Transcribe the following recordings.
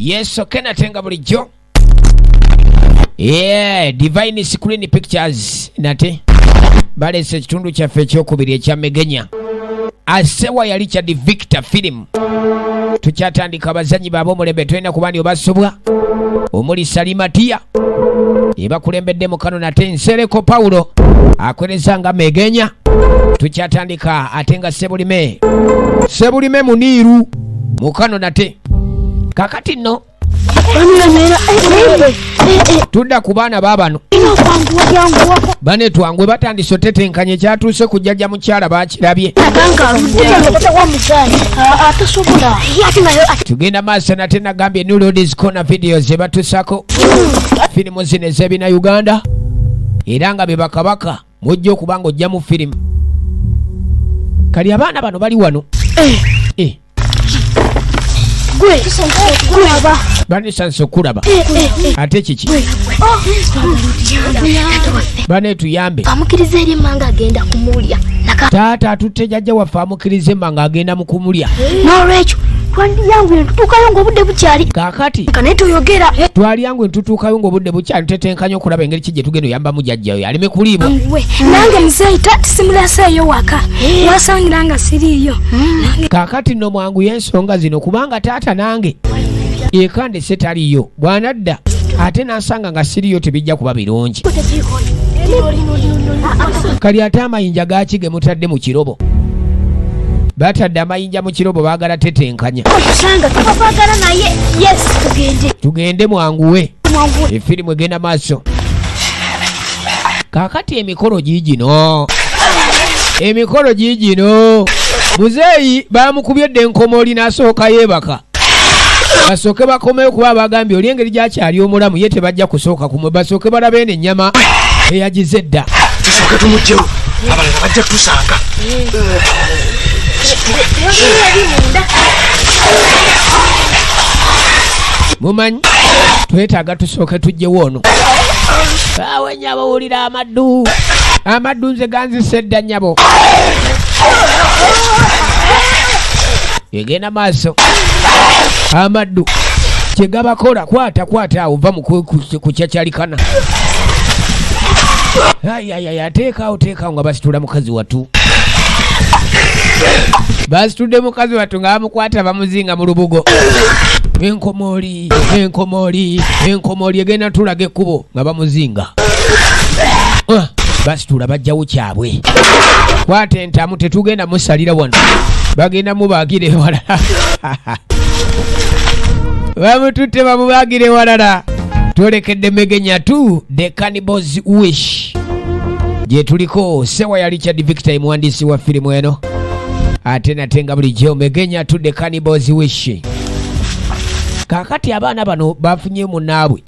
Yesu kenate nga bulijjo. Yeah, Divine Screen Pictures nate baleese ekitundu kyaffe ekyokubiri ekya Megenya Asewa ya Richard Victor film. Tukyatandika abazanyi baabo omulembe tulina kuba ndi obasobwa omuli Salima Tia ebakulembedde mu kano nate Nsereko Paulo akwereza nga Megenya. Tukyatandika ate nga Sebulime Sebulime Muniiru mu kano nate kakati nno tudda ku baana baabano bane twangwe batandise otetenkanya ekyatuuse ku jjajja mukyala bakirabye. Tugenda maaso nate nagambye New Ladies Corner videos ebatusako firimu zino ez'ebina Uganda era nga be bakabaka mujja okuba nga ojjamu firimu. Kali abaana bano bali wano. Eh. Banisansa okulaba ate kiki bane tuyambe. Amukiriza eri emmanga agenda kumulya. Taata atutte jjajja waffe amukiriza emmanga agenda mu kumulya. N'olwekyo twandyanguye ntutuukayo ng'obudde bukyali. Kaakati naye toyogera. Twalyanguye ntutuukayo ng'obudde bukyali tutetenkanya okulaba engeri ki gye tugenda oyambamu jjajja oyo aleme kuliibwa. Nange muzeeyi simulaseeyo waka wasangira nga siriiyo. Kaakati nno mwanguye ensonga zino kubanga taata nange eka ndese taliyo bw'anadda ate n'asanga nga siriyo tebijja kuba birungi. Kali ate amayinja gaaki ge mutadde mu kirobo? Batadde amayinja mu kirobo baagala tetenkanya. Tugende mwanguwe. Efirimu egenda maaso. Kaakati emikolo giigino. Emikolo giigino. Muzeeyi baamukubye dda enkomooli n'asooka yeebaka. Basooke bakomewo kuba bagambye oli engeri gy'akyali omulamu ye tebajja kusooka kumwe basooke balabe eno ennyama eyagize edda. Tusooke tumuggyewo abalala bajja kutusanga. Mumanyi twetaaga tusooke tuggyewo ono. Awe nnyabo wulira amaddu. Amaddu nze ganzise dda nnyabo. Egenda maaso. Amaddu kye gabakola kwata kwata awo va mu kukyakyalikana. Ayayaya ateekaawo teekaawo nga basitula mukazi wattu. Basitudde mukazi wattu nga bamukwata bamuzinga mu lubugo. Enkomooli, enkomooli, enkomooli egenda tulaga ekkubo nga bamuzinga. Basitula bajjawo kyabwe. Kwata entamu tetugenda musalira wano. Bagenda mubaagira ewalala. Bamututte bamubaagira ewalala. Twolekedde Megenya 2 The Cannibals Wish. Gye tuliko Sewa ya Richard Victor muwandiisi wa firimu eno. Ate nate nga bulijjo Megenya 2 The Cannibals Wish. Kaakati abaana bano bafunye munnaabwe.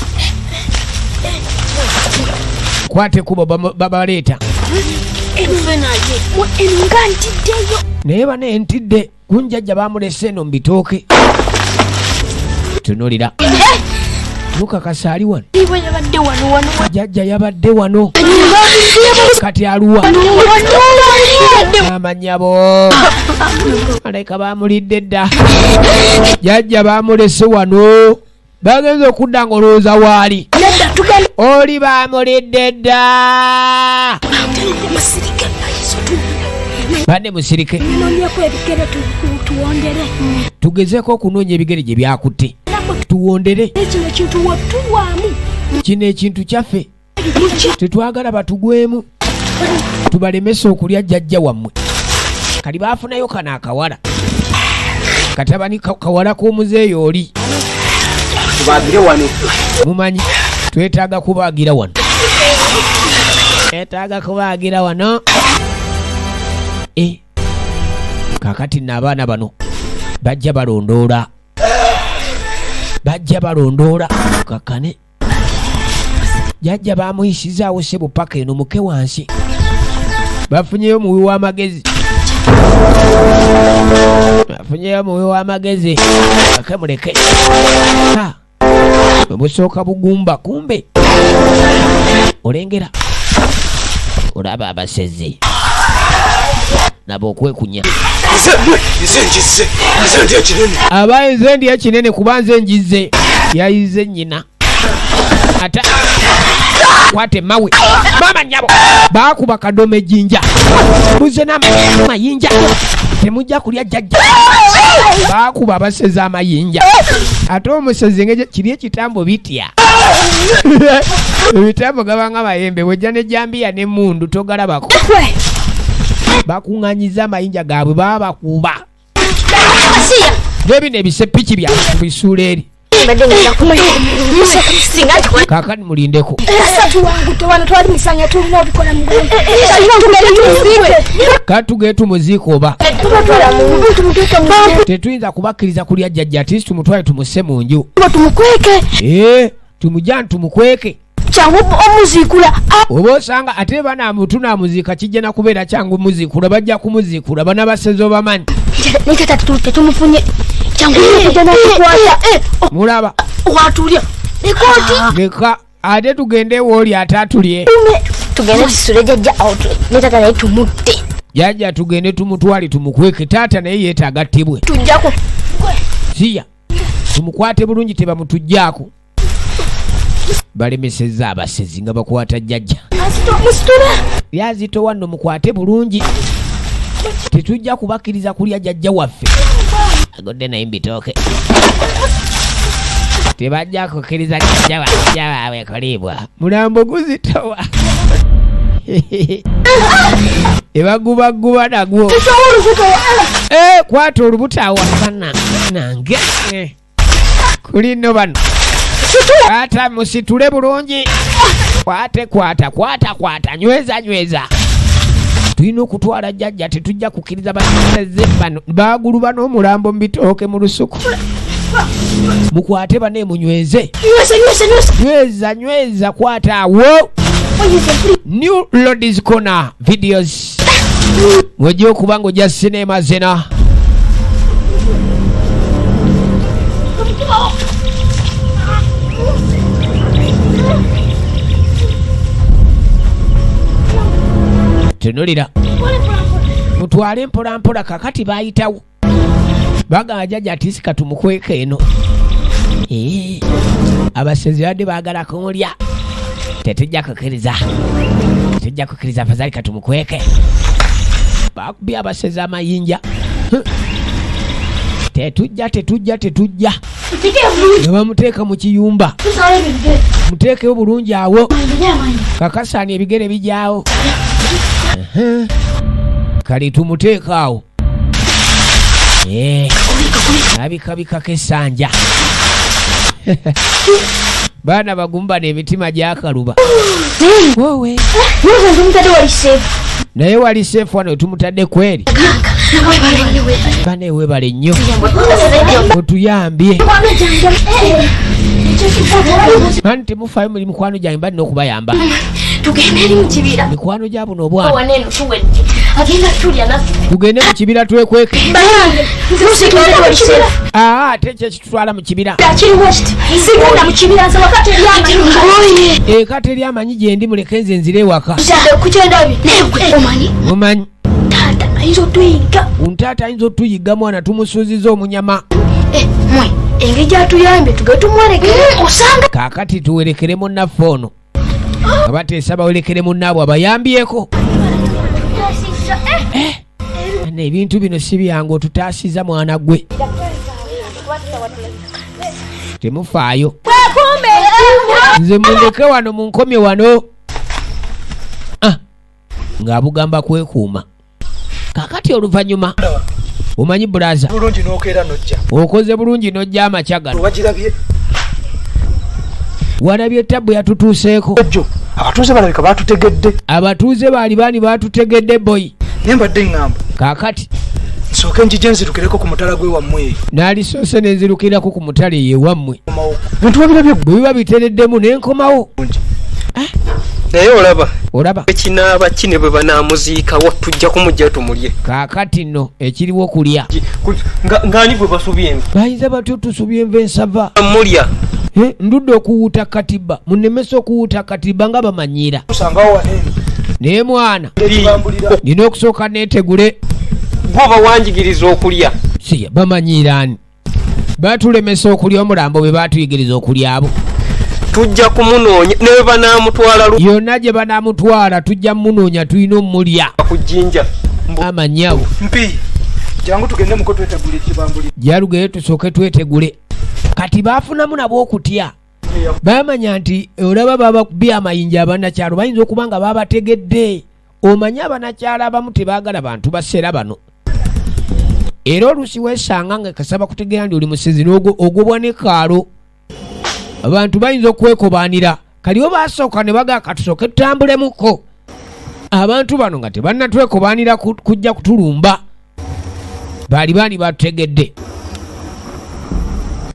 Kwata ekkubo babaleeta. Naye bano entidde kunjajja bamulese eno mu bitooke. Tunulira. Mukakasa ali wano. Jjajja yabadde wano. Kati aluwa. Amanyabo. Aleka bamulidde dda. Jjajja bamulese wano. Bagenze okudda ng'olowooza waali. Oli bamulidde dda. Banne musirike. Tugezeeko okunoonya ebigere gye byakutte. Tuwondere. Kino ekintu kyaffe. Tetwagala batugwemu. Tubalemese okulya jjajja wammwe. Kali baafunayo kano akawala. Katabani kawala k'omuzeeyi oli. Tubagire wano. Mumanyi twetaaga kubaagira wano. Twetaaga kubaagira wano. Kaakati nno abaana bano bajja balondoola. Bajja balondoola. Kakkane. Jjajja baamuyisizaawo ssebo paka eno muke wansi. Bafunyeyo omuwi w'amagezi. Bafunyeyo omuwi w'amagezi. Ake muleke. Ha. Bwe busooka bugumba kumbe. Olengera. Olaba abasezi. Nabo okwekunya. Nze njizze. Nze ndi ekinene. Abaye nze ndi ekinene kuba nze njizze. Yayize nnyina ate kwata emawe maama nyabo baakuba kadoma ejjinja muze n'amayinja temujja kulya jjajja baakuba abasezi amayinja ate omusezi engeri kiri ekitambo bitya ebitambo gabanga mayembe bwejja nejambiya nemundu togalabako bakuŋŋanyiza amayinja gaabwe baabakuba nebino ebisepiki byabwe bisuula eri kakani mulindeko katugende tumuziika oba tetuyinza kubakkiriza kulya jjajja atisi tumutwale tumuse mu nju tumujani tumukweke kyangu omuziikula oba osanga ate tunamuziika kijja nakubeera kyangu muziikula bajja kumuziikula bana basezi obamanyi naye tata tetumufunye kyangu kujja nakukwata mulaba watulya ekooti leka ate tugende wooli ate atulye tugende tusule jjajja ne tata naye tumutte jjajja tugende tumutwale tumukweke taata naye yeetaaga attibwe tujjako siya tumukwate bulungi tebamutujjaako balemesezza abasezi nga bakwata jjajja yazitowa nno mukwate bulungi tetujja kubakkiriza kulya jjajja waffe agodde naye mbitooke tebajja kukkiriza jjajja waabwe kuliibwa mulambo guzitowa ebagubaguba nagwo kwata olubuto awo nange kuli nno bano kwata musitule bulungi kwate kwata kwata kwata nyweza nyweza tulina okutwala jjajja tetujja kukkiriza baseze bano baaguluba n'omulambo mu bitooke mu lusuku mukwate bane munyweze nyweza nyweza kwata awo New Ladies Corner videos mwejja okuba ng'ojja sinema zena tunulira mutwale mpola mpola kakati bayitawo bagamba jjajja atisi katumukweka eno abasezi badde baagala kumulya tetujja kukkiriza tetujja kukkiriza afadhali katumukweke bakubye abasezi amayinja tetujja tetujja tetujja ne bamuteeka mu kiyumba muteekewo bulungi awo kakasaani ebigere bijaawo kale tumuteeka awo abikabikako essanja baana bagumu bano emitima gyakaluba naye wali seefu wano tumutadde kweri bane webale nnyo otuyambye mani temufaayo muli mikwano gyange balina okubayamba tugende eri mu kibira mikwano gya buno obwana waneno tuwedde agenda tulya naffe tugende mu kibira twekweke ate kye kitutwala mu kibira sigenda mu kibira nze waka teri amanyi eka teri amanyi gyendi muleke nze nzire ewaka omanyi omanyi taata ayinza otuyiga ntaata ayinza otuyiga mwana tumusuuziza omunyama mwe engeri gyatuyambye tugende tumwerekere osanga kaakati tuwerekere munnaffe ono abateesa bawerekere munnaabwe abayambyeko ebintu bino si byangu otutaasiza mwana gwe temufaayo nze mundeke wano munkomye wano ng'abugamba kwekuuma kakati oluvannyuma omanyi bulaza okoze bulungi n'ojja amakya gano walabye tabbu yatutuuseeko abatuuze balabika batutegedde abatuuze baali baani batutegedde boyi naye mbadde ŋŋamba kaakati nsooke njije nzirukireko ku mutala gwe wammwe eyo naalisoose ne nzirukirako ku mutala eyo ewammwe bintu wabirabye bwe biba bitereddemu ne nkomawo naye olaba olaba ekinaaba ki ne bwe banaamuziikawo tujja kumugjayo tumulye kaakati nno ekiriwo okulya ng'ani gwe basubye enva bayinza batya otusubya enva ensava mulya ndudde okuwuuta katiba munnemesa okuwuuta katiba nga bamanyiira naye mwana nina okusooka neetegule gwoba wanjigiriza okulya siya bamanyiiraani Batulemesa okulya omulambo bwe batuyigiriza okulya abo. Tujja kumunoonya ne bwe banaamutwala Yonna gye banaamutwala tujja munoonya, tulina omulya. Ku jjinja. Amanyawo. Mpi, jangu tugende muko twetegule ekibambuli. Jalugere tusooke twetegule. Kati baafunamu nabo okutya, bamanya nti olaba babakubye amayinja, abanakyalo bayinza okuba nga babategedde. Omanye abanakyalo abamu tebaagala bantu baseera bano, era oluusi weesanga nga kasaba kutegeera nti oli musezi ogobwa ne kaalo, abantu bayinza okwekobaanira. Kaliwo basooka ne bagaa katusooke tutambulemuko abantu bano nga tebannatwekobaanira kujja kutulumba. Baali baani batutegedde?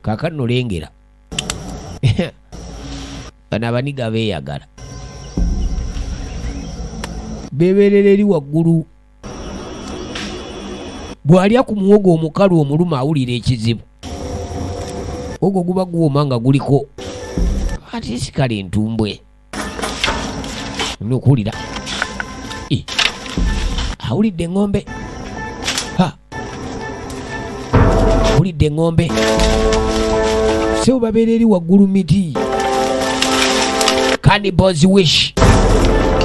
Kaakano lengera bano abaniga beeyagala bebeerera eri waggulu. Bw'alya ku muwogo omukalu omuluma awulira ekizibu, ogwo guba guwooma nga guliko ate sikale entumbwe nokuwulira. Eh, awulidde eŋŋombe. Ha, awulidde eŋŋombe. Sebo babeera eri waggulu miti. Cannibals Wish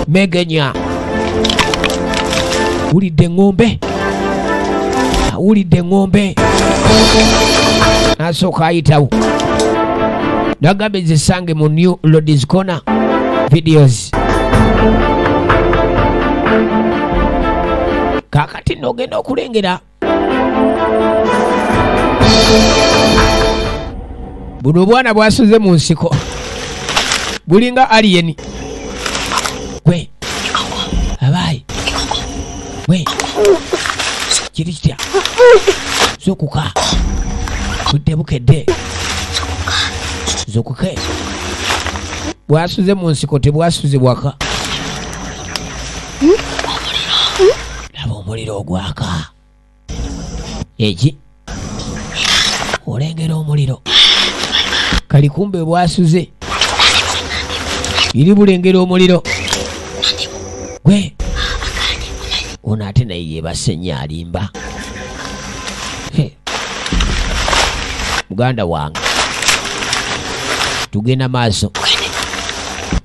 Megenya. Wulidde eŋŋombe, awulidde eŋŋombe, nasooka ayitawo nagambye zisange mu New Lords Corner Videos. Kakati nogenda okulengera buno obwana bwasuze mu nsiko bulinga alien. Gwe abayi gwe kiri kitya? Zukuka, budde bukedde, zukuke. Bwasuze mu nsiko tebwasuze waka. Laba omuliro ogwaka eki, olengera omuliro kali kumbe bwasuze iri bulengera omuliro. Gwe ono ate naye yebase nnyo, alimba. He. Muganda wange, tugenda maaso.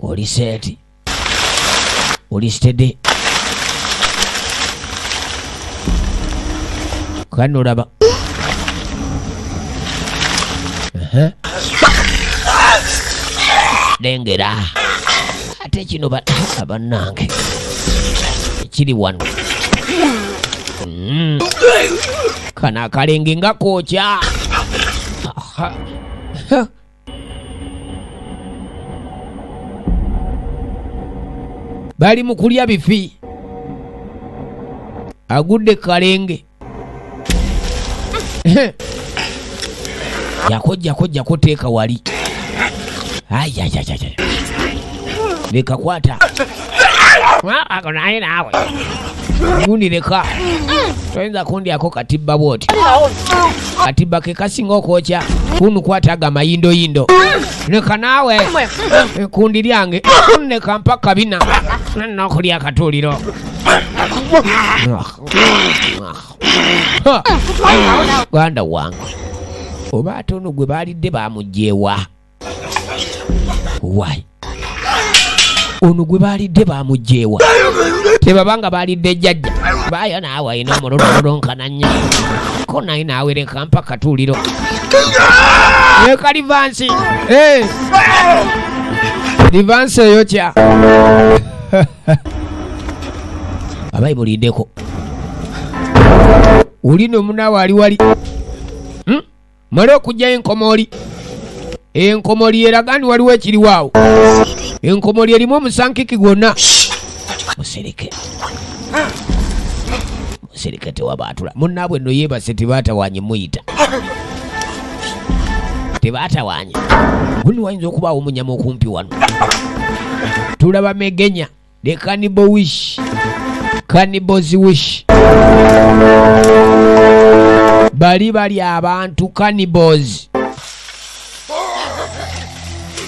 Oli set, oli steady. Kano olaba. Aha. Lengera ate kino bannange kiri wano. Kano akalenge nga kookya. Aha. Ha. Bali mu kulya bifi, agudde kalenge. Jako jako teeka wali. Ayayayaya, leka kwata ako naye naawe gundi, leka toyinza kundyako katibba bwoti. Katibba ke kasinga okwokya kunu, kwataga mayindoyindo. Leka naawe ekundi lyange, leka mpa kabina nokulya akatuuliro. Ha! Ganda wange, oba ate ono gwe baalidde bamugjewa wai? Ono gwe baalidde bamugjewa? Tebabanga baalidde jjajja baayo. Naawe alina omulululunkana nnyo ko naye naawe leka mpa katuuliro leka livansi. Eh! Livansi eyokya abayi muliddeko oli nomunaawe ali wali. Male okugyayo enkomoli, enkomoli eraga nti waliwo ekiriwo awo. Enkomoli erimu omusankiki gwonna. Musereke, musereke, tewabaatula munnaabwe nno yeebase. Tebaatawanye muyita, tebaatawanye guni. Wayinza okubaawo omunyama okumpi wano. Tulaba Megenya, the Cannibal Wish, Cannibals Wish. Bali bali abantu cannibals,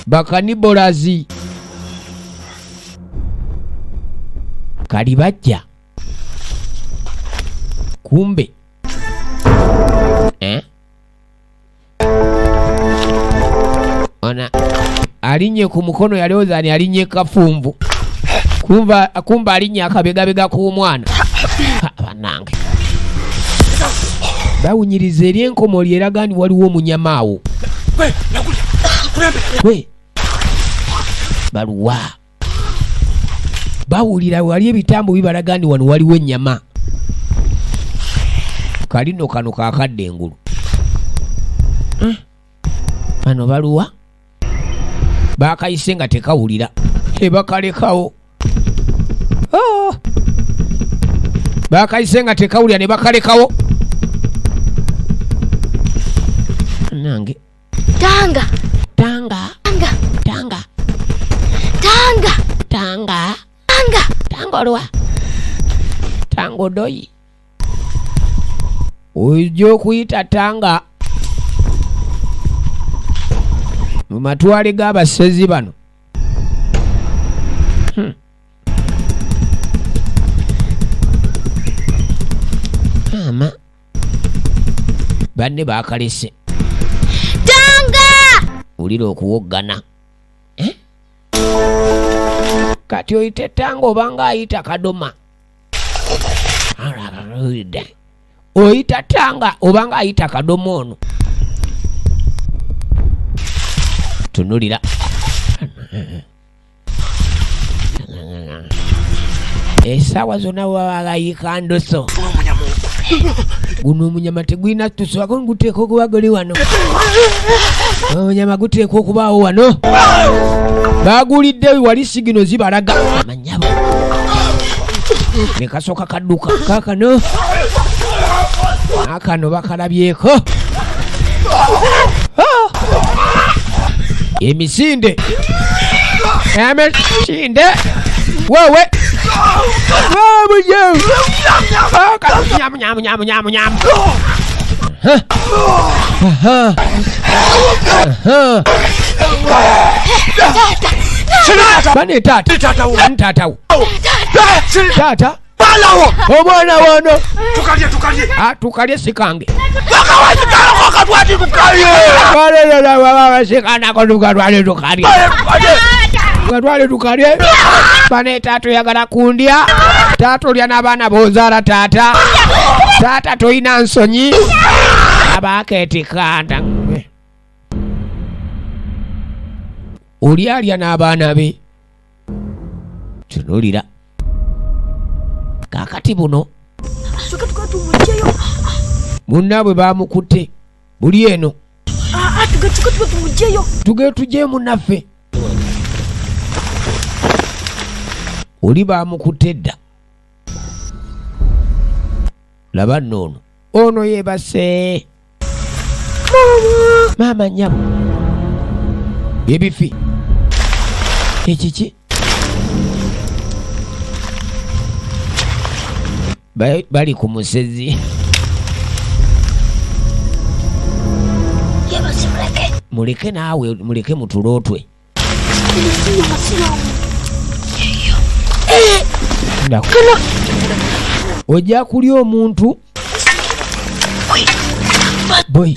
bakanibolazi kali bajja kumbe, eh? Ona alinnye ku mukono yalowooza ni alinnye kafunvu kumba, kumba alinnye akabegabega k'omwana. Bannange bawunyiriza eri enkomoli eraga nti waliwo omunyama awo. Gwe baluwa bawulira wali ebitambo bibalaga nti wano waliwo ennyama. Kalino kano kakadde engulu. Bano baluwa bakayise nga tekawulira tebakalekawo. Oh! Bakayise nga tekawulira ne bakalekawo. Nange Tanga. Tanga. Tanga. Tanga. Tanga. Tanga. Tanga. Tanga olwa. Tanga odoyi. Ojja okuyita Tanga mu matwale g'abasezi bano. Maama banne bakalese. Tanga! Wulira okuwoggana. Eh? Kati oyite Tanga obanga ayita Kadoma. Oyita Tanga obanga ayita Kadoma ono. Tunulira. Esaawa zonna wabayika ndoso. Guno omunyama tegulina tusobako guteekwa okuba guli wano. Omunyama guteekwa okubaawo wano. Bagulidde wali sigino zibalaga. Manyabo. Ne kasooka kadduka. Kaakano. Akano bakalabyeko. Emisinde. Emisinde. Wewe. Nyamu nyamu nyamu nyamu nyamu. Bane taata. Taata wo. Taata. Omwana wano. Tukalye, tukalye. Ah, tukalye sikange. Tukalye tukalye. Bane taata oyagala kundya. Taata olya n'abaana b'ozaala taata. Taata toyina nsonyi. Abakeetikanda. Oli alya n'abaana be. Tunulira. Kaakati buno munnaabwe baamukutte buli eno. Tugende tugyeyo munnaffe. Oli baamukutte dda. Laba nno ono. Ono yeebase. Maama nnyabo. Ebifi. Ekiki? Bali ku musezi. Muleke naawe, muleke mutulootwe. Ojja kulya omuntu. Boy.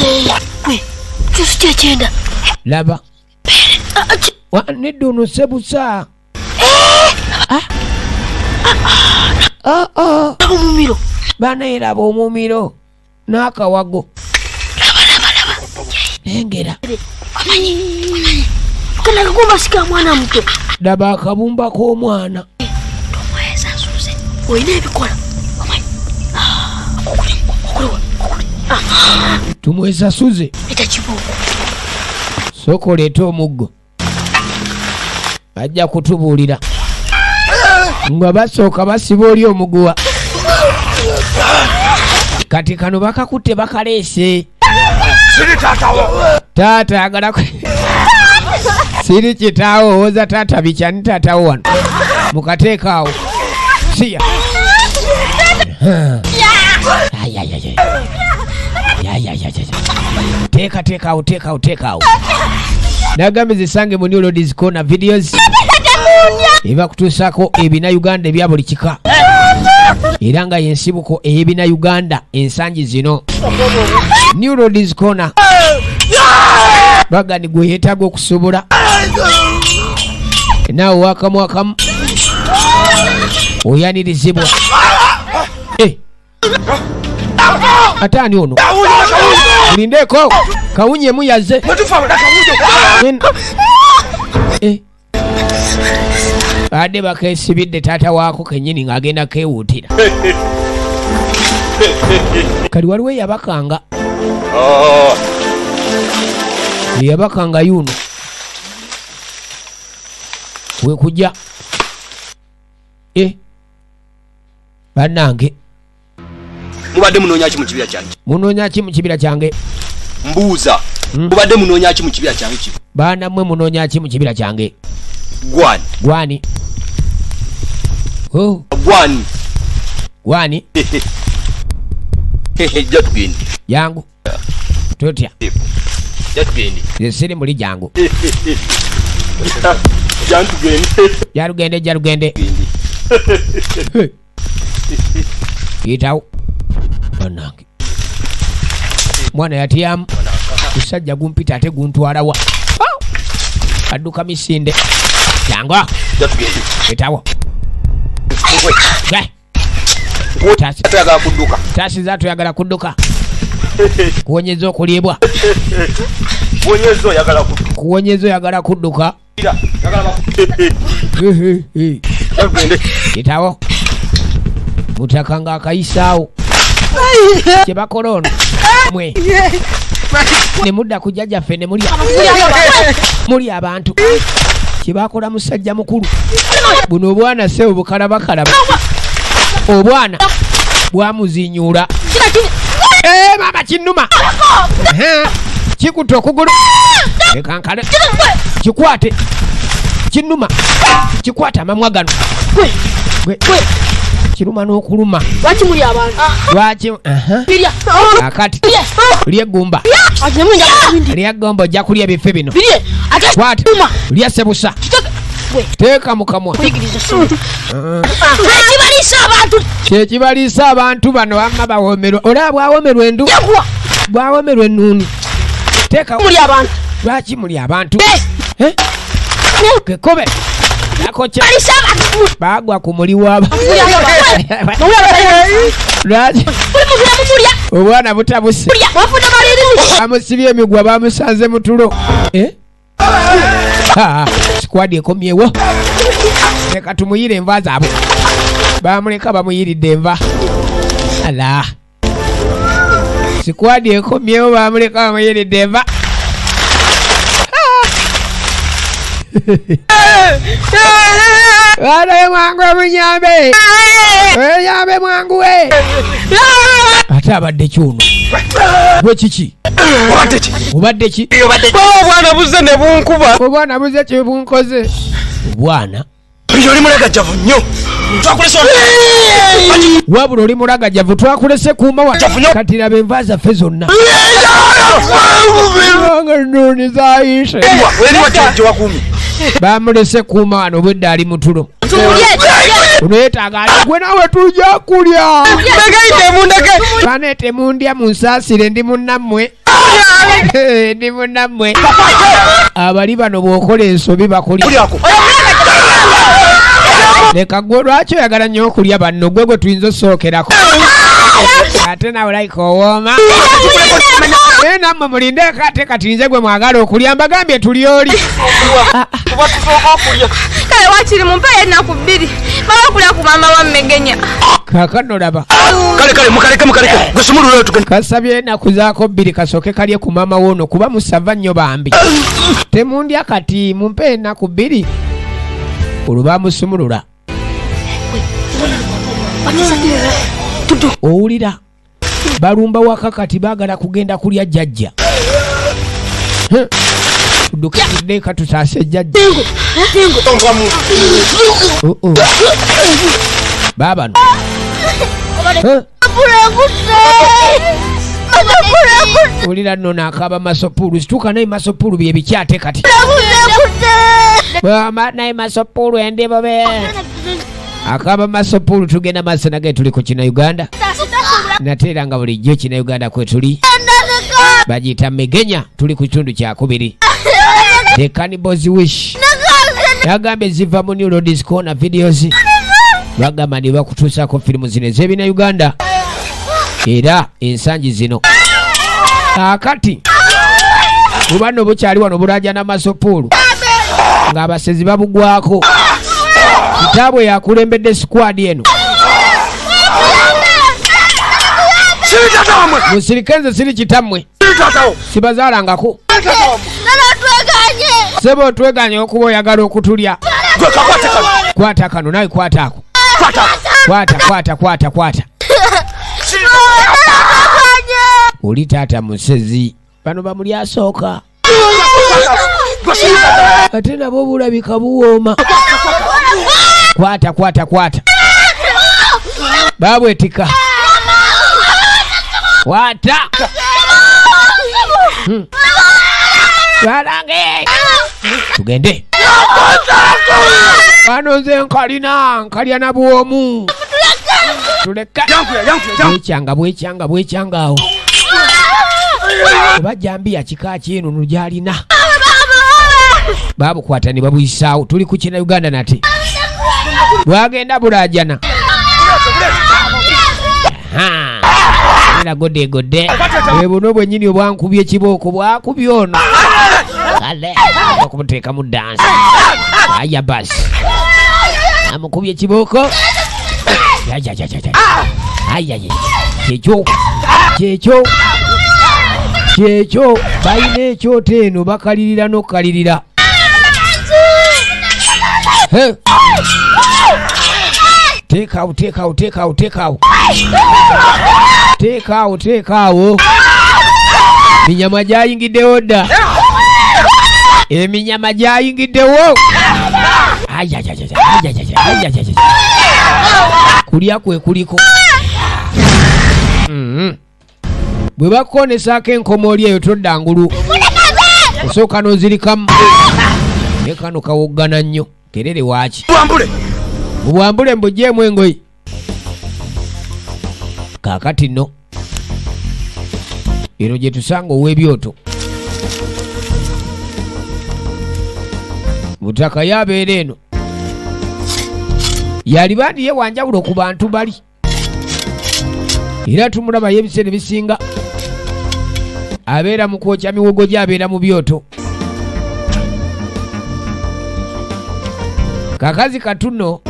Laba. Nedda ono sebusa. Omumiro. Banaeraba omumiro n'akawago. Lengera. Laba akabumba k'omwana. Tumwesasuze. Sooka oleete omuggo. Bajja kutubuulira. Nga basooka basiba oli omuguwa. Kati kano bakakutte bakaleese. Siri taatawo. Taata ayagala siri kitaawo, owooza taata bikyani taatawo wano. Mukateeka awo. Siya. Teeka, teeka awo, teeka awo, teeka awo. Nagambye zisange mu New Ladies Corner videos. Ebakutuusaako ebina Uganda ebya buli kika. Era nga y'ensibuko ey'ebina Uganda ensangi zino. New Ladies Corner. Bagani gwe yeetaaga okusobola naawe wakamu akamu oyanirizibwa. Eh. Ate ani ono? Mulindeeko, kawunyemu yaze. Eh. Badde bakesibidde taata waako kenyini ng'agenda kewuutira. Kali waliwo eyabakanga, eyabakanga yuno wekujja. Eh, bannange, Mubadde munoonya ki mu kibira kyange? Munoonya ki mu kibira kyange? Mbuuza. Mubadde munoonya ki mu kibira kyange kino? Baana mmwe, munoonya ki mu kibira kyange? Gwani? Gwani? Oh, Gwani? Gwani? Jja tugende. Jangu, totya. Jja tugende. Nze siri muli, jangu. Jja tugende. Jalugende, jalugende. Tugende. Yitawo bannange, mwana yatyamu musajja gumpita ate guntwalawa. Ah! Adduka misinde, jangu. Jja tugende. Yitawo. Gwe. Tuyagala kudduka. Tasiza, tuyagala kudduka kuwonyeza okuliibwa. Wonyeza oyagala kudduka. Kuwonyeza oyagala kudduka. Yagala. Jja tugende. Yitawo mutaka ng'akayisaawo kyebakola ono mwe ne mudda ku jjajjaffe ne mulya muli abantu kyebakola musajja mukulu. Buno obwana sebo bukalabakalaba, obwana bwamuzinyuula. Eh, maama, kinnuma. Ehe, kikutte okugulu, leka nkale kikwate, kinnuma, kikwate amamwa gano. Gwe, kiruma n'okuluma. Lwaki muli abantu? Lwaki? Aha. Birya. Akati lya eggumba. Ate nemuli njagala Lya gomba, ojja kulya ebife bino. Birye. Ate Kwata. tuma. Lya sebusa. Gwe. Teeka mu kamwa. Kuyigiriza sente. Ekibaliisa abantu. Kyekibaliisa abantu bano wamma bawomerwa, olaba bwawomerwa endu. Yakuwa. Bwawomerwa ennuuni, teeka. Muli abantu. Lwaki muli abantu? Eh. Eh? Kekobe akokya. Baliisa abantu. Bagwa ku muli waba. Muli abantu. Muli abantu. Lwaki? Muli muvira mumulya. Obwana butabuse. Mulya. Wafuna baliri. Bamusibye emigwa, bamusanze mu tulo. Eh? Ah, squad ekomyewo, leka tumuyire enva zaabwe. Bamuleka bamuyiridde enva. Ala, squad ekomyewo, bamuleka bamuyiridde enva. Baana be, mwangu munyambe, enyambe mwanguwe. Ate abadde kyuno gwe kiki? Obadde ki? Obadde ki? Obwana buzze ne bunkuba. Obwana buze kyebunkoze obwana. Oli mulagajjavu nnyo, twakulesa. Wabula oli mulagajavu, twakulese kuuma wa. Javu nnyo. Kati laba enva zaffe zonna nga nnuuni zayise. Eriwa gyewakuumye? Bamulese kuuma wano, obwedda ali mutulo. Tumulye. Ono yeetaaga ali gwe nawe tujja kulya. Ndagaite mundage. Bane, temundya, munsaasire, ndi munnammwe, ndi munnammwe. Abali bano bw'okola ensobi bakulya. Kulyako. Leka gwe, lwaki oyagala nnyo okulya banno? Gwe gwe tuyinza osookerako, ate nawe layika owooma. Naye nammwe mulindeeko, ate kati nze gwe mwagala okulya, mbagambye tuli oli. Kale wakiri mumpeyo ennaku 2 mala okulya ku maama wa mmegenya. Kaakano laba. Kale kale, mukaleke mukaleke, gwe sumulula tugende. Kasabye ennaku zaako 2 kasooke kalye ku maama woono kuba musava nnyo. Bambi temundya kati, mumpe ennaku 2. Olwo bamusumulula. Owulira balumba waka, kati baagala kugenda kulya jjajja. Huh. Tudduke tuddeeka tutaase jjajja. Oh, oh. Baabano. Huh. Wulira nno naakaaba masopuulu, situka naye masopuulu bye bikyate kati. Mama, naye masopuulu endibobe akaaba masopuulu. Tugenda maaso nage, tuli ku Kina Uganda nate era nga bulijjo Kina Uganda kwe tuli. Bagiyita Megenya, tuli ku kitundu kyakubiri. The Cannibals Wish. Yagambye ziva mu New Roads Corner Videos. Bagamba ne bakutuusaako firimu zino ez'ebina Uganda era ensangi zino. Kaakati buba nno bukyali wano bulajana n'amasopuulu ng'abasezi babugwako. Kitaabwe yakulembedde sikwadi eno. Musirike, nze siri kitammwe, sibazaalangako. Sebo otweganye okuba oyagala okutulya. Kwata kano nawe, kwata ako, kwata, kwata, kwata, kwata. Oli taata musezi, bano bamuli asooka ate nabo bulabika buwooma. Kwata, kwata, kwata, babwetika, kwata. Balange tugende. Kano nze nkalina nkalya na bwomu, tuleka bwekyanga bwekyanga bwekyanga awo oba jambiya kika kyenono gyalina. Babukwata ne babuyisaawo. Tuli ku kina Uganda nate bwagenda bulajana era godegode bwe buno bwennyini obwankubye ekibooko bwakubye ono kale okumuteeka mu dansi. Aya basi, amukubye ekibooko. Ayayayaya, kyekyo, kyekyo, kyekyo. Balina ekyoto eno bakalirira n'okukalirira. He. Teekaawo, teekaawo, teekaawo, teekaawo, teekaawo, teekaawo. Minyama gyayingiddewo dda, eminyama gyayingiddewo. Ayayayaya, ayayaya, ayayaya. Kulya kwe kuliko. Bwe bakukonesaako enkomooli eyo todda ngulu, osooka n'ozirikamu. Ne kano kawoggana nnyo kerere waaki. Bwambule. Mubwambule, mbugyemu engoyi. Kaakati nno eno gye tusanga ow'ebyoto butaka yabeera eno yaliba ndiye wanjawulo ku bantu bali, era tumulabayo ebiseera ebisinga abeera mu kwokya miwogo gye, abeera mu byoto. Kakazi katuno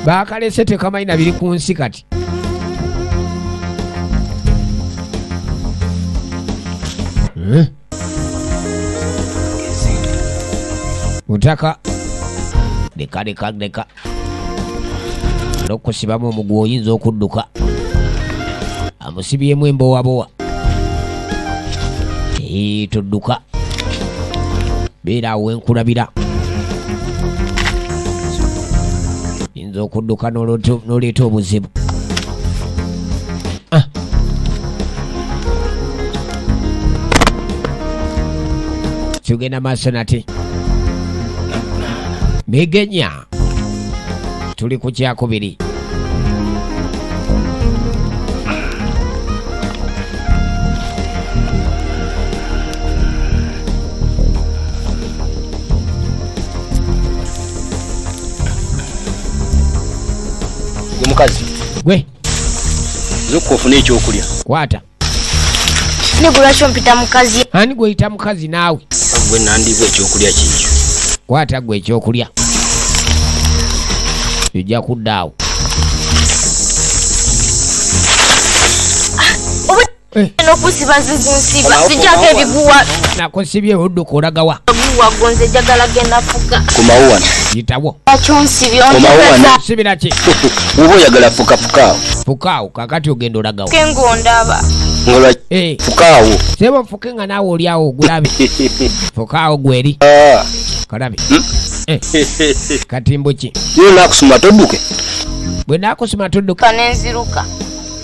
bakalese tekamanyi na biri ku nsi kati. Eh? Butaka, leka, leka, leka n'okusibamu omuguwa oyinza okudduka. Amusibyemu embowabowa. Ee, todduka, beera awo wenkulabira. Yinza okudduka n'oleeta obuzibu. Ah. Tugenda maaso nate migenya, tuli ku kyakubiri. Gwe mukazi. Gwe. Zokka ofune ekyokulya. Kwata. Ne lwaki ompita mukazi? Ani gweyita mukazi naawe? Gwe nandibwa ekyokulya kiikyo. Kwata gwe ekyokulya, ojja kudda awo. Eh. N'okusiba nzizinsiba zijjako ebiguwa. Nakusibye odduka olagawa? Guwa gonze njagala genda fuka. Komawo wano. Yitawo. Lwaki onsibye? Komawo wano. Onjagaza. Sibira ki? Woba oyagala fukafuka awo. Fukaawo. Kakati ogenda olagawa? Kengondaba. Nga lwaki? Eh, Fukaawo. Sebo nfuke nga naawe oli awo ogulabe. Fukaawo gweri. Ah. Kalabe. Eh, katimbo ki? Yo nakusuma todduke. Bwe naakusuma todduka? Kanenziruka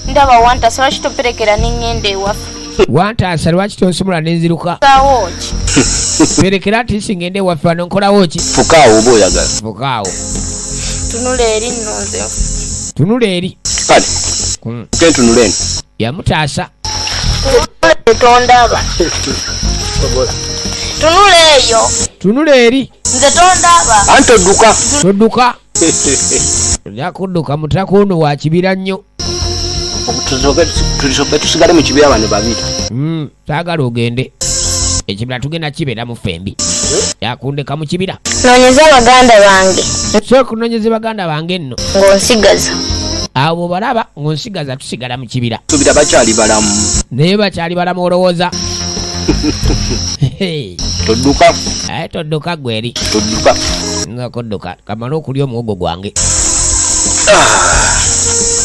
ndaba wantasa, lwaki toperekera neŋŋenda ewaffe? Wantaasa, lwaki tonsumula nenziruka? Saawo ki? Perekera nti singende ewaffe, wano nkolawo ki? Fukaawo oba oyagala. Fukaawo. Tunula eri nno nze. Tunula eri. Kale. Kentunula eno. Yamutaasa. Tondaba. Tunula eyo. Tunula eri. Nze tondaba. Anti odduka. Todduka. Ojja kudduka mutaka ono wa kibira nnyo. Tusooke tusigale mu kibira bano babiri. Saagala ogende. Ekibira tugenda kibeeramu ffembi. Yakundeka mu kibira. Noonyeza baganda bange. Sooka kunoonyeza baganda bange nno. Ng'onsigaza. Abo balaba ng'onsigaza tusigala mu kibira. Subira bakyali balamu. Naye bakyali balamu olowooza. Todduka. Aye todduka gwe eri. Todduka. Nga kodduka kamale okulya omuwogo gwange.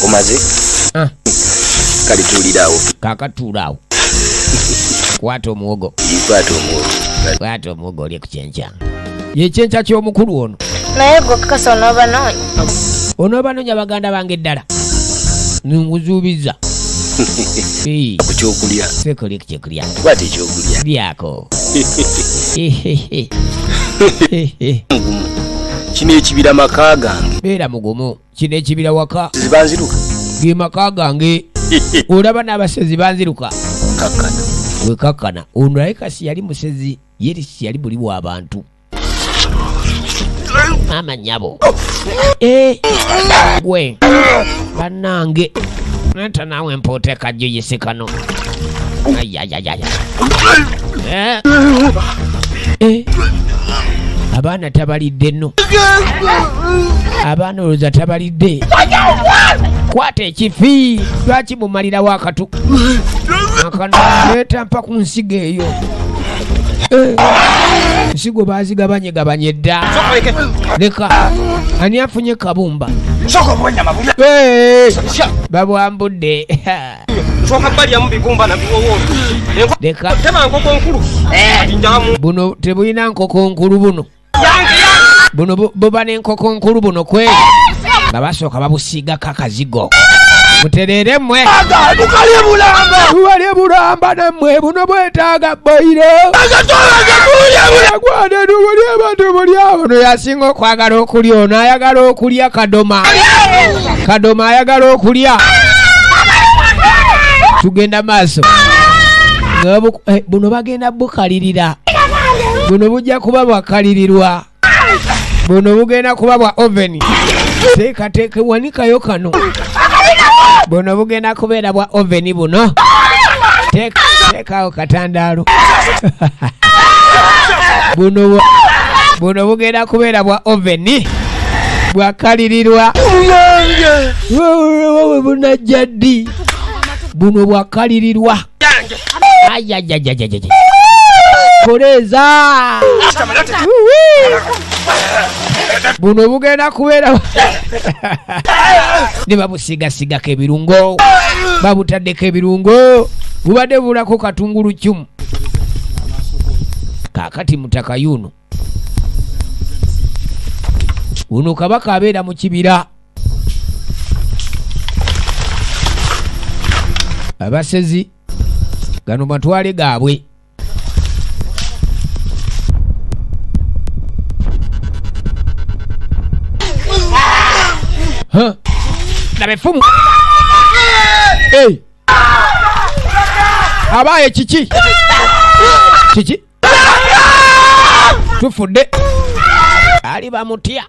Omaze? Kale tuulira awo. Kaakatuula awo. Kwata omuwogo. Kwata omuwogo. Kwata omuwogo olye ku kyenkya. Ye kyenkya ky'omukulu ono. Naye gwe okakasa onoobanoonya. Onoobanoonya baganda bange ddala. Nkuzuubiza. Ku kyokulya. Sooka olye ku kyokulya. Kwata ekyokulya. Lyako. Mugumu. Kino ekibira maka gange. Beera mugumu. Kino ekibira waka. Zibanziruka. Ge maka gange. Olaba n'abasezi banziruka. Kakkana. Wekakkana. Ono naye kasi yali musezi, ye si yali buli w'abantu. Maama nnyabo. Gwe. Bannange. Nata naawe mpoota kajjo yise kano. Ayayayaya. Abaana tabalidde nno. Abaana olowooza tabalidde. Kwata ekifi. Lwaki mumalirawo akatu? Akano leeta mpa ku nsigo eyo. Nsigo baazigabanyegabanye dda. Leka. Ani afunye kabumba? Babwambudde. Leka. Buno tebulina nkoko nkulu buno. Buno buba n'enkoko nkulu buno kweri. Nga basooka babusiigako akazigo. Mutereere mmwe. Tubalye bulamba nammwe buno bwetaaga boyiro. Gwane tubulye batubulye. Ono yasinga okwagala okulya ono ayagala okulya kadoma. Kadoma ayagala okulya. Tugenda maaso. Buno bagenda bukalirira. Buno bujja kuba bwakalirirwa. Buno bugenda kuba bwa oven. Teekateeka wanikayo kano. Buno bugenda kubeera bwa oven buno. Teekawo katandaalo. Buno bugenda kubeera bwa oven. Bwakalirirwa. Bunajja ddi? Buno bwakalirirwa. Ayayayayayaya. Koleeza. Buno bugenda kubeera ne babusigasigako ebirungo. Babutaddeko ebirungo. Bubadde bulako katungulu kyumu. Kaakati mutaka yuno. Uno kabaka abeera mu kibira. Abasezi gano matwale gaabwe. Laba effumu. Abaaye kiki? Kiki? Tufudde. Ali bamutya.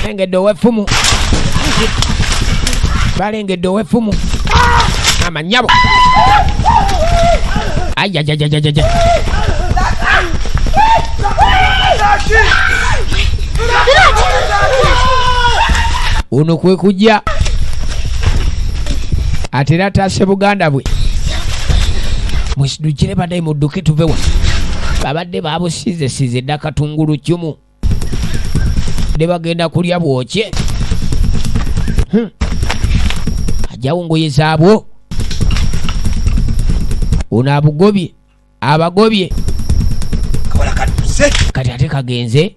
Balengedde ow'effumu. Balengedde ow'effumu. Amanyabo. Ajajajajaja. Ono kwe kujja atera ataase Buganda bwe. Mwesidukire baddayi mudduke tuve wa. Babadde babusiizesiize dda katungulu kyumu. Ne bagenda kulya bwokye. Ajjawo ngoye zaabwo. Ono abugobye. Abagobye. Kati ate kagenze.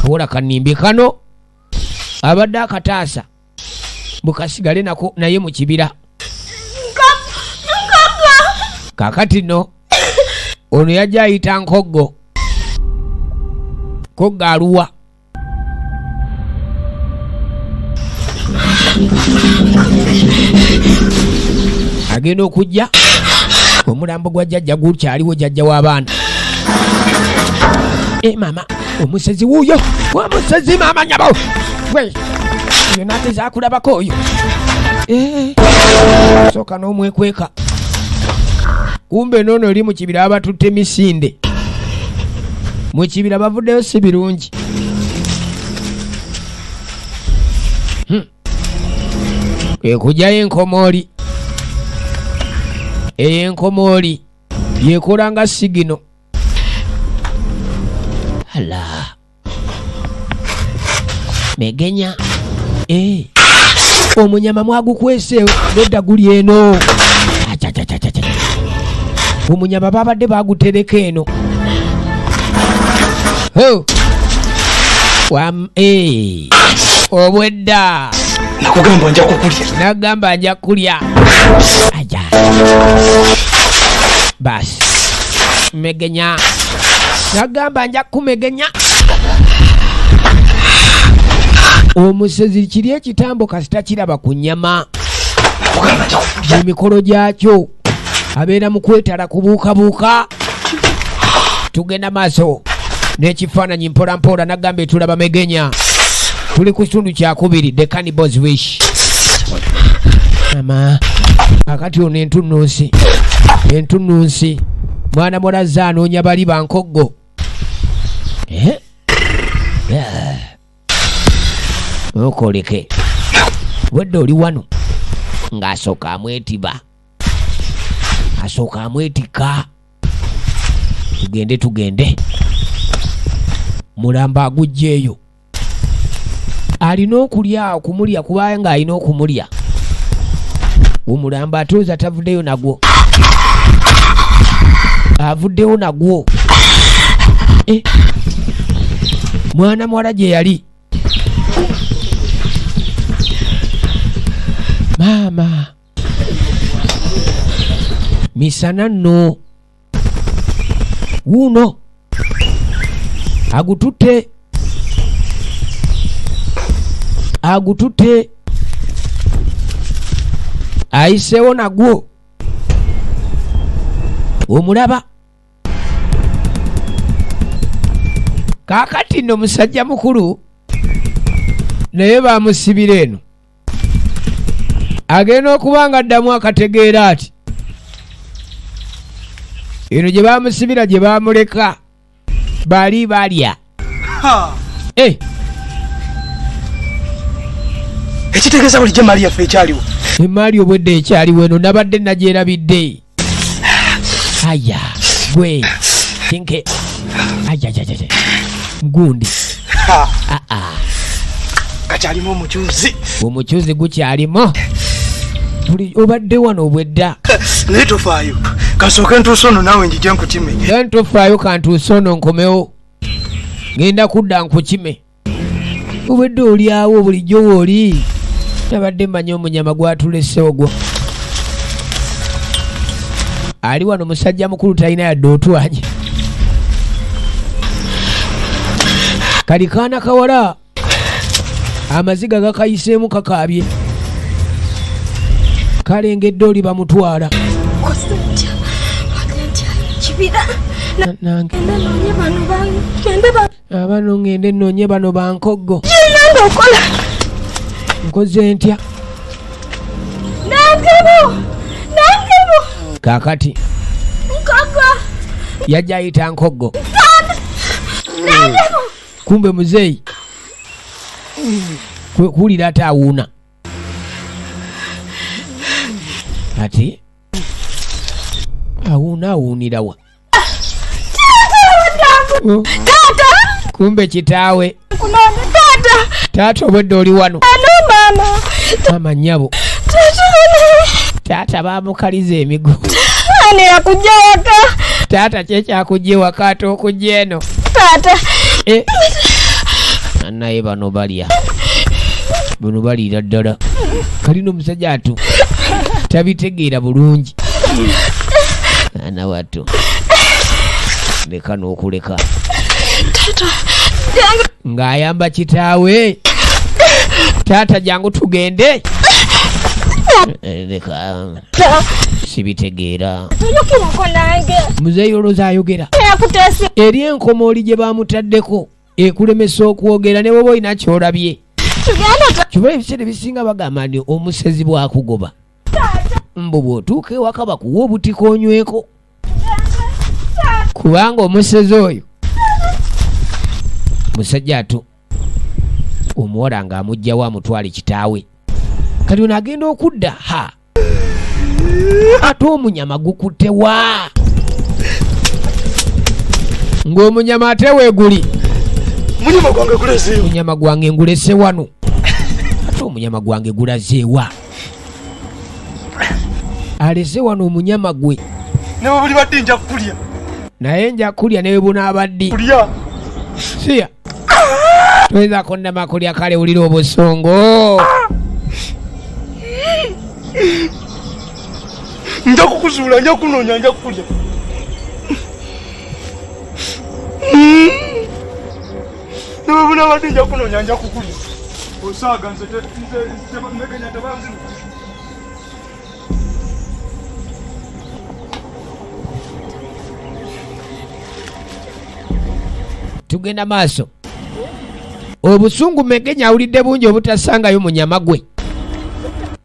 Kawala kanimbye kano. Abadde akataasa. Mukasigale nako naye mu kibira. Kaakati nno ono yajja ayita Nkoggo. Nkoggo aluwa. Agenda okujja omulambo gwa jjajja gukyaliwo, jjajja w'abaana. E maama, omusezi wuuyo, omusezi maama nyabo gwe oyo nagezakulabako oyo. Eh, sooka n'omwekweka, kumbe noono oli mu kibira abatutte misinde mu kibira bavuddeyo si birungi. Kwe kugyayo enkomooli eyo, enkomooli yekola nga sigino ala megenya. Eh, omunyama mwagukwese nedda guli eno. Achachachachacha. Omunyama babadde bagutereka eno. Ho. Wam, eh. Obwedda Nakugamba nja kukulya. Nagamba nja kulya aja basi megenya, nagamba nja kumegenya. Omusezi kiri ekitambo kasita kiraba ku nnyama. Nakugamba nja kukulya. Emikolo gyakyo abeera mu kwetala kubuukabuuka. Tugenda maaso n'ekifaananyi mpolampola. Nagamba etulaba megenya, tuli ku kitundu kyakubiri, The Cannibals Wish. Ama akati ono entunnunsi, entunnunsi mwana mulaze anoonya bali bankoggo. Eh? Yeah. Okoleke wedde oli wano ng'asooka amwetiba, asooka amwetikka. Tugende, tugende. Mulamba agujja eyo alina okulya, okumulya, kubanga alina okumulya omulamba. Atuuza tavuddeyo nagwo, avuddeyo nagwo. Eh, mwana muwala gye yali maama misana nno wuuno agututte, agututte, ayiseewo nagwo. Omulaba kaakati nno musajja mukulu, naye bamusibira eno. Agenda okuba nga addamu akategeera ati eno gye bamusibira, gye bamuleka bali balya. Eh, Ekitegeeza bulijjo emaali yaffe ekyaliwo. Emaali obwedde ekyaliwo eno, nabadde nagyerabidde. Aya gwe kinke, ayayayaya gundi. Aa. Kakyalimu omucuuzi. Omucuzi gukyalimu. Buli obadde wano obwedda. Naye tofaayo, kasooke ntuuse ono naawe njije nkukime. Era ntofaayo, kantuuse ono nkomewo, ngenda kudda nkukime. Obwedde oliawo bulijjo wooli, nabadde mmanyi omunyama gwatulese ogwo ali wano. Musajja mukulu talina yadde otwanye. Kali kaana kawala, amaziga gakayiseemu, kakaabye, kalengedde oli bamutwala. Kibira. Nange. Ngende noonye bano, ngende ba Abano ngende noonye bano bankoggo. Nange okola. Nkoze ntya? Nankebo, Nankebo. Kaakati Nkoggo. Yajja ayita nkoggo. Nankebo. Kumbe muzeeyi kwe kuwulira ate awuuna ati awuuna, awuunirawa? Oh, Taata. Kumbe kitaawe. Kunonye taata. Taata, obwedde oli wano. Ano maama. Maama, nnyabo. Taata. Taata baamukaliza emigo. Ani yakujja waka? Taata kyekyakujja ewaka ate okujja eno? Taata. Eh. Naye bano balya, bano baliira ddala. Kalina omusajja atu tabitegeera bulungi. Ana wattu leka n'okuleka ng'ayamba kitaawe. Taata, jangu tugende. Leka sibitegeera. Tuyukirako nange. Muzeeyi olowooza ayogera Yakuteese. Eri enkomooli gye bamutaddeko ekulemesa okwogera ne bwoba olina kyolabye. Tugenda. Kiba ebiseera ebisinga bagamba nti omusezi bwakugoba, mbu bw'otuuka ewaka bakuwa obutiko onyweko, kubanga omusezi oyo musajja atu omuwala ng'amugjawo amutwale kitaawe. Kati ono agenda okudda, ha, ate omunyama gukutte wa ng'omunyama ate weeguli. Munyama gwange gulezeewo. Omunyama gwange ngulese wano, ate omunyama gwange gulazeewa? Alese wano omunyama gwe. Ne bwe buli badde nja kukulya. Naye nja kulya ne bwe bunaaba ddi. Kulya. Siya toyinza kunnama kulya. Kale wulira obusungu. Nja kukuzuula, nja kukunoonya, nja kukulya. Ne bwe bunaaba ddi nja kukunoonya, nja kukulya. Osaaga nze nze megenya tebanziru. Tugenda maaso. Obusungu megenya awulidde bungi obutasangayo munyama gwe.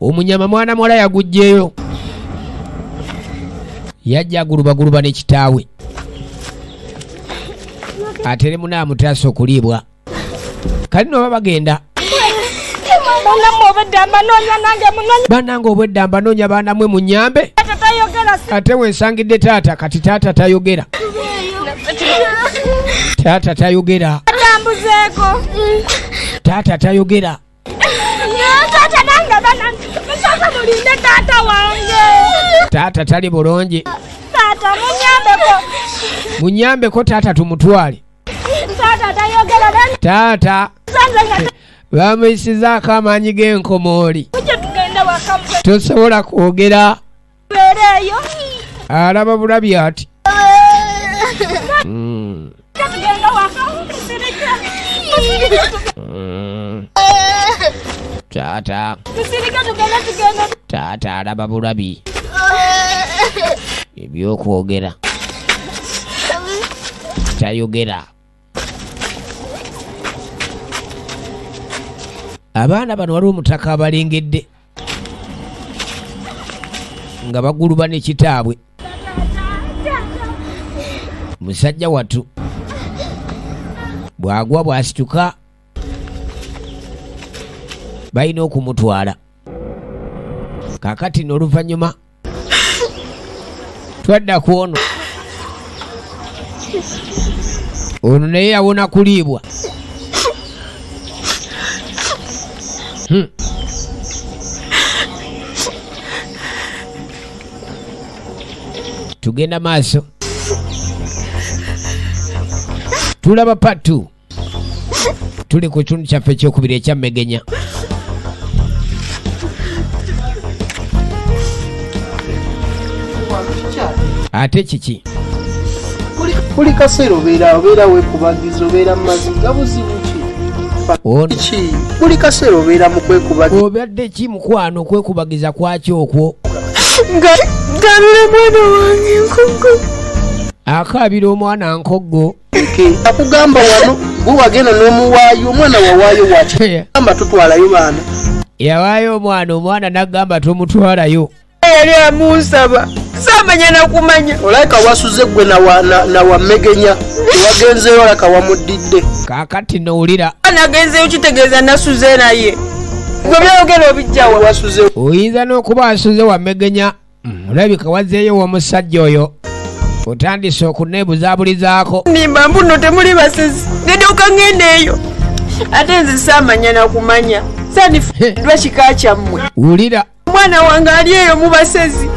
Omunyama mwana muwala yagugjeyo, yajja agulubaguluba ne kitaawe atere munaamutaasa okuliibwa. Kali noba bagenda. Banammwe obwedda mbanoonya, nange munoonya. Bannange obwedda mbanoonya, baanamwe munyambe. Taata tayogera si. Ate wensangidde taata. Kati taata tayogera, taata tayogera. Tambuzeeko. Taata tayogera. Taata nange banange musooka mulinde taata wange. Taata tali bulungi. Taata munyambeko. Munyambeko, taata tumutwale. Taata tayogera. Taata Sanze nga bamuyisizaako amaanyi g'enkomooli. Kujja tugenda waka. Tosobola kwogera. Mubeereeyo. Alaba bulabi ati. Tugenda waka, musirike. Taata. Musirike, tugenda, tugenda. Taata alaba bulabi, ebyokwogera tayogera. Abaana bano waliwo omutaka abalengedde nga baguluba ne kitaabwe. Musajja watu bw'agwa bw'asituka, balina okumutwala. Kakati n'oluvannyuma twadda ku ono. Ono naye yawona kuliibwa. Tugenda maaso, tulaba patu. Tuli ku kitundu kyaffe ekyokubiri ekyammegenya. Ate kiki? Buli kaseera obeera weekubagiza, obeera mu maziga. Buzibu ki? Ono Ki buli kaseera obeera mu kwekubagiza? Obadde ki mukwano? Okwekubagiza kwaki okwo? Nga gabira mwana wange Nkoggo. Akaabira omwana Nkoggo. Ke akugamba wano gwe wagenda n'omuwaayo omwana, wawaayo waki? Gamba tutwalayo baana. Yawaayo omwana, omwana naggamba tomutwalayo. Yali amunsaba, saamanya nakumanya. Olabika wasuze gwe nawamegenya, tewagenzeeyo, olabika wamuddidde. Kaakati nowulira. Nagenzeyo kitegeeza nasuze naye. Gwe byayogera obijjawa? Wasuze. Oyinza n'okuba wasuze wamegenya. Olabika wazzeeyo w'omusajja oyo, otandise okuneebuzaabulizaako. Nimba mbuno temuli basezi, nedyoka ngenda eyo. Ate nze saamanya nakumanya, sandifundwa kika kyammwe. Wulira. Omwana wange ali eyo mu basezi.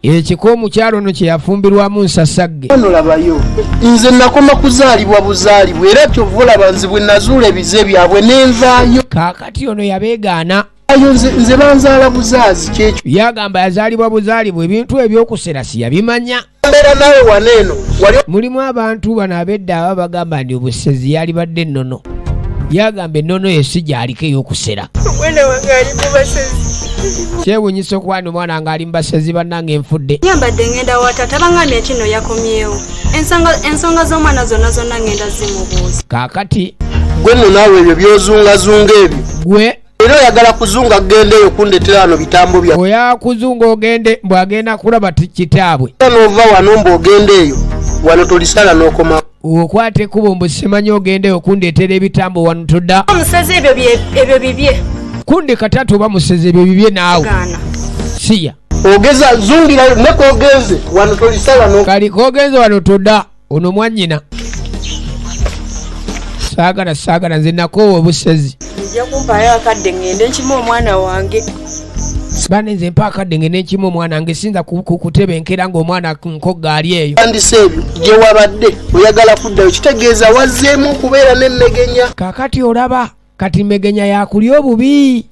Ekika omukyalo ono kye yafumbirwamu nsasagge. Ono labayo, nze nakoma kuzaalibwa buzaalibwa, era kyova olaba nze bwe nazuula ebize byabwe nenvaayo. Kaakati ono yabeegaana. Ayo nze banzaala buzaazi, kyekyo. Yagamba yazaalibwa buzaalibwa, ebintu ebyokusera si yabimanya. Mbeera naawe wano eno wali. Mulimu abantu bano ab'edda aba bagamba nti obusezi yalibadde ennono. Yagamba ennono yo si gyaliko ey'okusera. Omwana wange ali mu basezi. Kyewunyisa okuba nti omwana nga ali mu basezi bannange nfudde. Nyambadde ngenda wa taata bangambye nti nno yakomyewo. Ensonga z'omwana zonna zonna ngenda zimubuuza. Kaakati Gwe nno naawe ebyo by'ozungazunga ebyo. Gwe Era oyagala kuzunga kugenda eyo kundetera wano bitambo bya. Oyagala kuzunga ogende mbu agenda kulaba kitaabwe. N'ova wano mbu ogenda eyo wano tolisala n'okomawo. Okwata ekkubo mbu simanyi ogenda eyo kundeetera ebitambo wano todda. Omusezi ebyo bibye. Kundeka taata oba musezi ebyo bibye naawe. Gaana. Siya. Ogeza zungirayo ne kogenze wano tolisala n'okomawo. Kali kogenze wano todda. Ono mwannyina. Saagala saagala nze nakoowa obusezi. Nja kumpaayo akadde ngende nkime omwana wange. Bane nze mpa akadde ngende nkime omwana wange sinza kutebenkera ng'omwana nkogga ali eyo. Tandise ebyo gye wabadde oyagala kuddayo kitegeeza wazzeemu okubeera n'emmegenya. Kaakati olaba kati mmegenya yakulya obubi.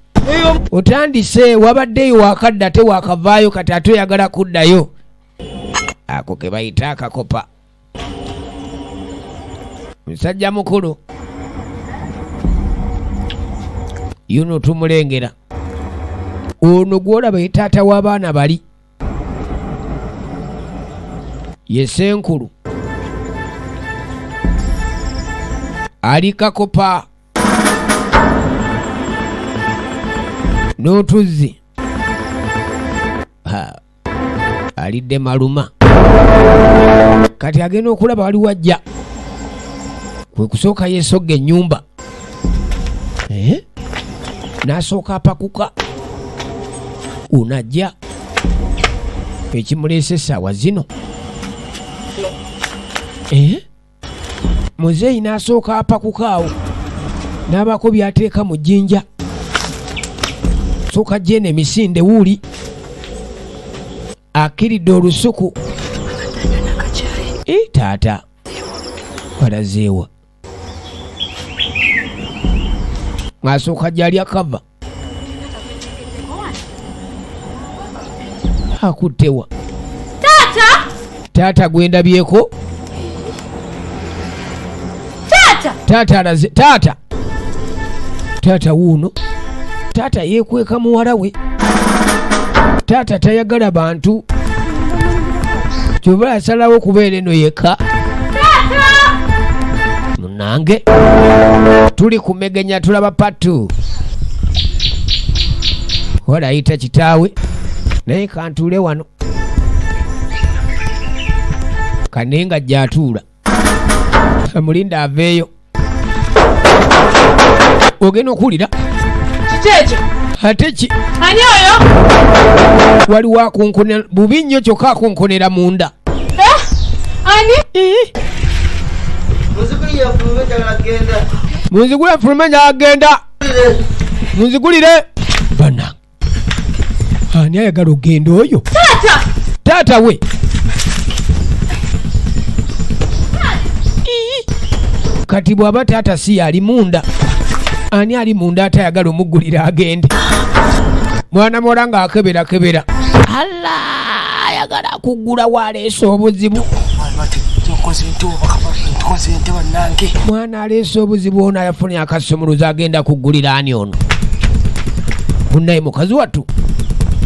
Otandise wabaddeyo waakadda ate waakavaayo kati ate oyagala kuddayo. Ako ke bayita akakopa. Musajja mukulu yuno tumulengera ono gwolaba ye taata w'abaana bali ye senkulu ali kakopa n'otuzzi alidde maluma kati agenda okulaba waliwo ajja kwe kusooka yesogga ennyumba eh? N'asooka apakuka ono ajja ekimuleese essaawa zino eh? Muzeeyi n'asooka apakuka awo n'abaako by'ateeka mu jjinja sooka jjeeno emisinde wuuli akkiridde olusuku taata walazeewa ng'asooka gyali akava akuttewa taata taata gwendabyeko taata taata alaze taata taata wuuno taata yeekweka muwala we taata tayagala bantu kyova yasalawo okubeera eno yekka munange tuli kumegenya tulaba patu wala ayita kitaawe naye kantuule wano kane nga jatuula amulinda aveeyo ogenda okuwulira Kiki ekyo? Ate ki? Ani oyo? Waliwo akonkonera bubi nnyo kyokka akonkonera munda. Eh? Ani? Munzigule fulume njagala munzigulire banange. Ani ayagala okugenda oyo? Taata! Taata we. Kati bw'aba taata si yali munda, ani ali munda ate ayagala omuggulira agende? Mwana muwala ng'akeberakebera, ala ayagala kuggula waleese obuzibu. Mwana aleese obuzibu ono ayafunye akasumuluzo agenda kuggulira ani ono? Munnaye mukazi wattu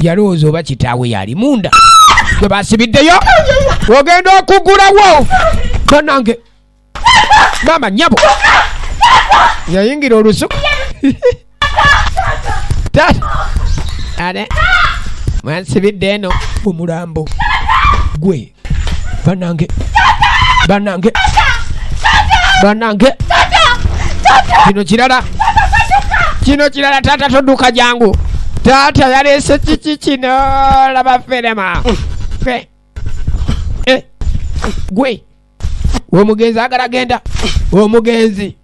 yalowooza oba kitaawe yali munda gwe basibiddeyo ogenda okuggulawo banange. Maama nnyabo yayingira olusuku. Taata ate mwansibidde eno omulambo gwe banange banange banange kino kirala kino kirala taata todduka jangu taata yaleese kiki kino laba ferema fe gwe omugenzi agala genda omugenzi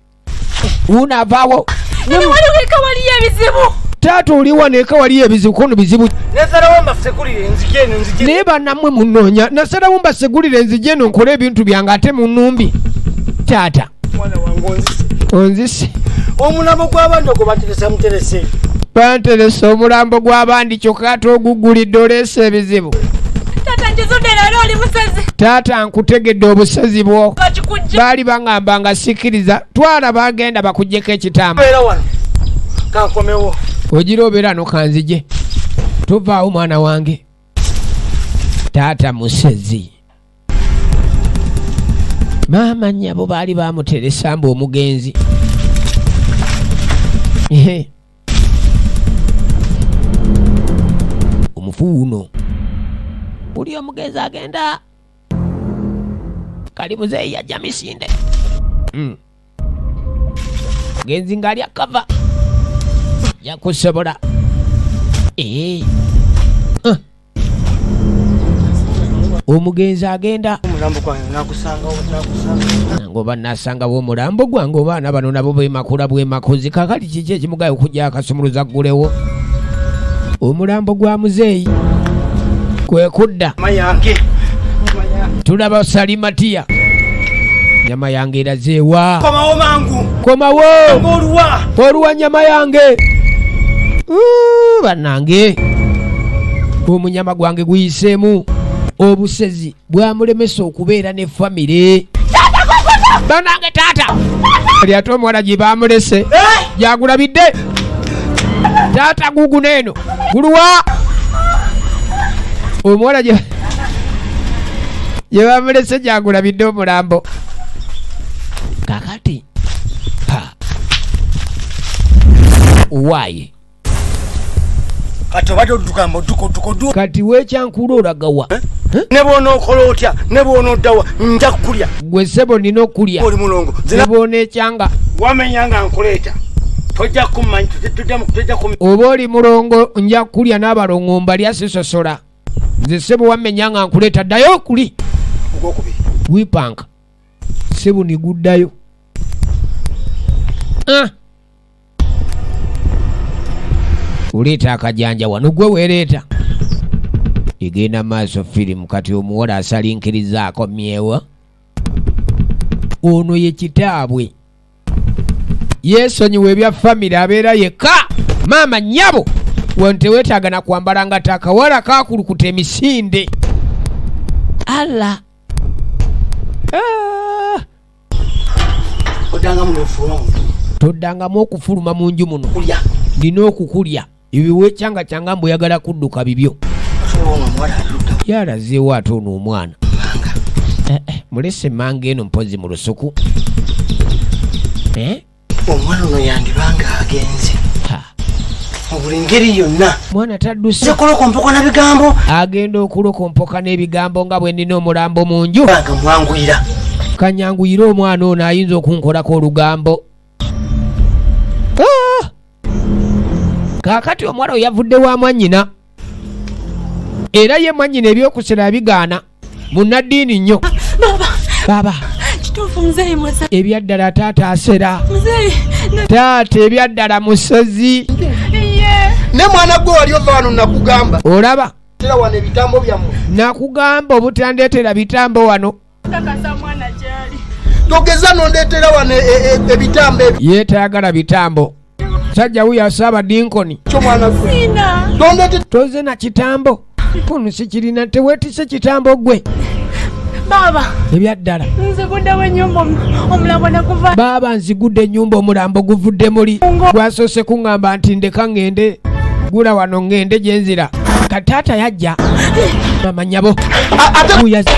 wuuno avaawo. Waliwo eka waliyo ebizibu. Taata oli wano eka waliyo ebizibu kono bizibu. Nasalawo mbasegulire nzije eno nzije. Naye bannammwe munnoonya nasalawo mbasegulire nzije eno nkole ebintu byange ate munnumbi. Taata. Mwana wange onzise. Onzise. Omulambo gw'abandi ogwo banteresa muterese. Banteresa omulambo gw'abandi kyokka ate oguggulidde oleese ebizibu. Taata nkizudde leero oli Taata, nkutegedde obusezi bwo. Baali baŋŋamba nga sikkiriza. Twala bagenda bakuggyeko ekitambo. Beera wano, kankomewo. Ogira obeera no, kanzije. Tovaawo mwana wange. Taata musezi. Maama nnyabo baali bamuteresa mbu omugenzi. Ehe. Omufu wuno buli omugenzi agenda kali muzeeyi yajja misinde. Mugenzi ng'ali akava yakusobola. Ee. Ah. Omugenzi agenda. Omulambo gwange nagusangawo, nagusanga. Nange oba nasangawo omulambo gwange. Obaana bano nabo bemakula bwemakozi. Kakati kiki ekimugayo okujja akasumuluza ggulewo omulambo gwa muzeeyi? Kwe kudda. Mayange. Tulaba salimatiya nyama yange erazeewa? Komawo mangu. Komawo. Oluwa. Oluwa nyama yange? Uu, bannange, omunyama gwange guyiseemu. Obusezi bwamulemesa okubeera ne famire. Bannange, taata ali ate omuwala gye bamulese gyagulabidde. Taata, guguno eno guluwa? Omuwala gye bamulese gyagulabidde omulambo. Kakati ha waaye. Kati obadde oddukamba, odduka, odduka, odduka. Kati weekyankula olagawa? Ne bw'onookola otya, ne bw'onooddawa, nja kukulya. Gwe ssebo, nina okulya. Oli mulongo. Ne bw'oneekyanga. Wamenya nga nkuleeta, tojja kummanyi, tojja kum Oba oli mulongo, nja kulya n'abalongo mbalya, sisosola. Nze ssebo wamenya nga nkuleeta, ddayo okuli. Ogwokubiri. Wipanka ssebo, niguddayo. Ah! Oleeta akajanja wano, gwe weereeta. Egenda maaso firimu. Kati omuwala asalinkirizaako myewa. Ono ye kitaabwe yeesonyiwa ebya famire, abeera yekka. Maama nnyabo, wano teweetaaga na kwambala nga takawala kakulukuta emisinde. Alla. Ah! Oddangamu n'ofuluma mu Toddangamu okufuluma mu nju muno. Kulya. Nina okukulya. Ebyo weekyangakyanga mbu oyagala kudduka bibyo. Osobola nga omuwala ali ludda? Yalazeewo ate ono omwana. Eh, eh, mulese manga eno mpozi mu lusuku. Eh? Omwana ono yandibanga agenze. Ha. Mu buli ngeri yonna. Mwana tadduse. Nze kulokompoka na bigambo. Agenda okulokompoka n'ebigambo nga bwe nina omulambo mu nju. Nga mwanguyira. Kanyanguyire, omwana ono ayinza okunkolako olugambo. Ah! Kaakati omuwala oyo yavudde wa mwannyina, era ye mwannyina ebyokusera bigaana, munnaddiini nnyo. Baba. Baba. Kituufu muzeeyi mwesa? Ebyaddala taata asera. Muzeeyi. Taata ebyaddala musezi. Ye. Ne mwana gwe, wali ova wano, nakugamba. Olaba. Tera wano ebitambo byammwe. Nakugamba obutandeetera bitambo wano. Kakasa mwana gyali. Togeza nondeetera wano ebitambo ebyo. Yeetayagala bitambo. Sajja wuyo asaaba dinkoni. Kyo mwana gwe. Sina. Tondeete. Toze na kitambo kuno, sikirina. Teweetise kitambo gwe. Baba. Ebyaddala. Nziguddewo ennyumba, omulambo nakuva. Baaba, nzigudde ennyumba, omulambo guvudde muli. Gwasoose kuŋŋamba nti ndeka ŋŋende, gula wano ŋŋende gye nzira. Kataata yajja. Mama nyabo. Ate Uyazi.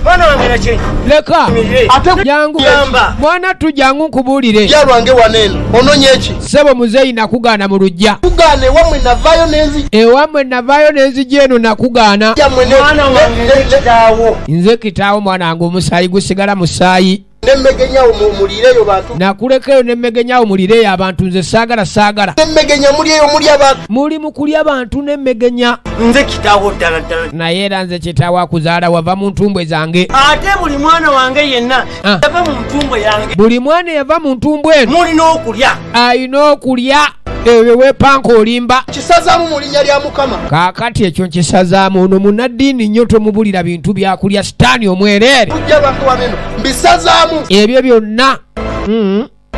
Mwana wange nakye. Leka. Ate jangu. Gamba. Mwana tu, jangu nkubuulire. Lya lwange wano eno ononya eki? Ssebo muzeeyi, nakugaana mu luggya. Kugaana ewammwe navaayo nenzi. Ewammwe navaayo n'enzija eno, nakugaana. Yammwe Mwana wange nekitaawo. Nze kitaawo mwana wange, omusaayi gusigala musaayi. Nemmegenyawo muliireyo bantu. Nakulekeyo nemmegenyawo mulireyo abantu. Nze saagala, saagala. Nemmegenya muli eyo muli abantu. Muli mu kulya bantu nemmegenya. Nze kitaawo ddala ddala. Naye era nze kitaawo akuzaala, wava mu ntumbwe zange. Ate buli mwana wange yenna Ah. yava mu ntumbwe yange. Buli mwana eyava mu ntumbwe eno mulina okulya. Ayina okulya. Ebyo weepanka olimba. Kisazaamu mu linnya lya Mukama. Kaakati ekyo nkisazaamu. Ono munnaddiini nnyo, tomubulira bintu byakulya sitaani omwereere. Lujja lwange wano eno mbisazaamu. Ebyo byonna.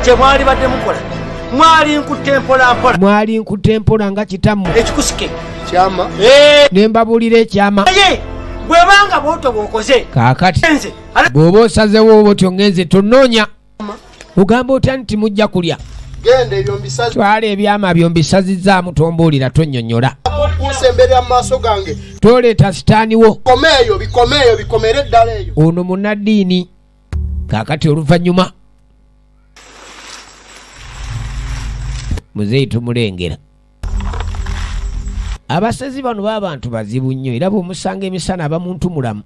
Kye mwali badde mukola, mwali nkutte mpola mpola. Mwali nkutte mpola nga kitammwe. Ekikusike. Kyama. Ne mbabuulira ekyama. Naye Bwebanga bwotyo bwokoze. Kaakati Nze ate bw'oba osazewo bwotyo ngenze tonoonya ogamba otya nti mujja kulya. Genda ebyo mbisazi. Twala ebyama byo mbisazizzaamu, tombuulira, tonnyonnyola. Kunsemberera mu maaso gange. Toleeta sitaani wo. Bikome eyo, bikome eyo, bikomere eddala eyo. Ono munnaddiini. Kaakati oluvannyuma muzeeyi tumulengera. Abasezi bano b'abantu bazibu nnyo, era bw'omusanga emisana aba muntu mulamu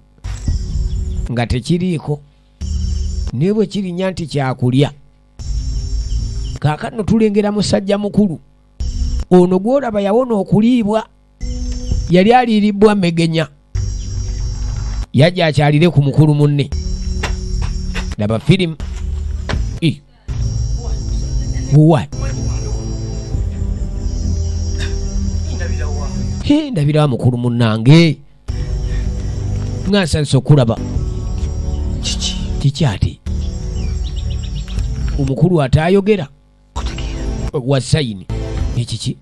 nga tekiriiko, naye bwe kirinnya nti kyakulya. Kaakano tulengera musajja mukulu ono gw'olaba yawona okuliibwa, yali aliiribbwa megenya, yajja akyalire ku mukulu munne. Laba firimu. What? Ndabirawa mukulu munnange nga nsanyusa okulaba. Kiki ate omukulu atayogera wa sayini ekiki?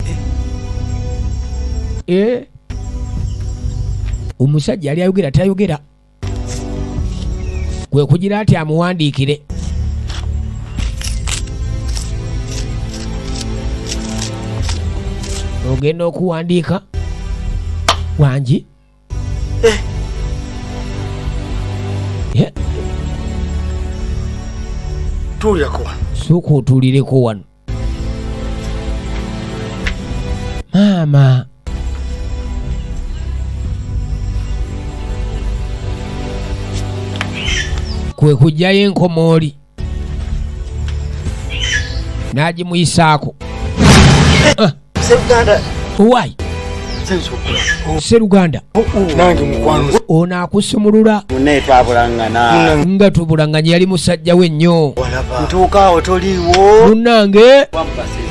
Omusajja yali ayogera tayogera, kwe kugira nti amuwandiikire. Ogenda okuwandiika wangi. Tuulirako wano. Sooka otuulireko wano maama. Kwe kujjayo enkomooli n'agimuyisaako. Seruganda. Owaayi Seruganda. Nange mukwano. Ono akusumulula. Munnaye twabulangana. Nga tubulanganye, yali musajja we nnyo. Ntuukaawo toliiwo. Munnange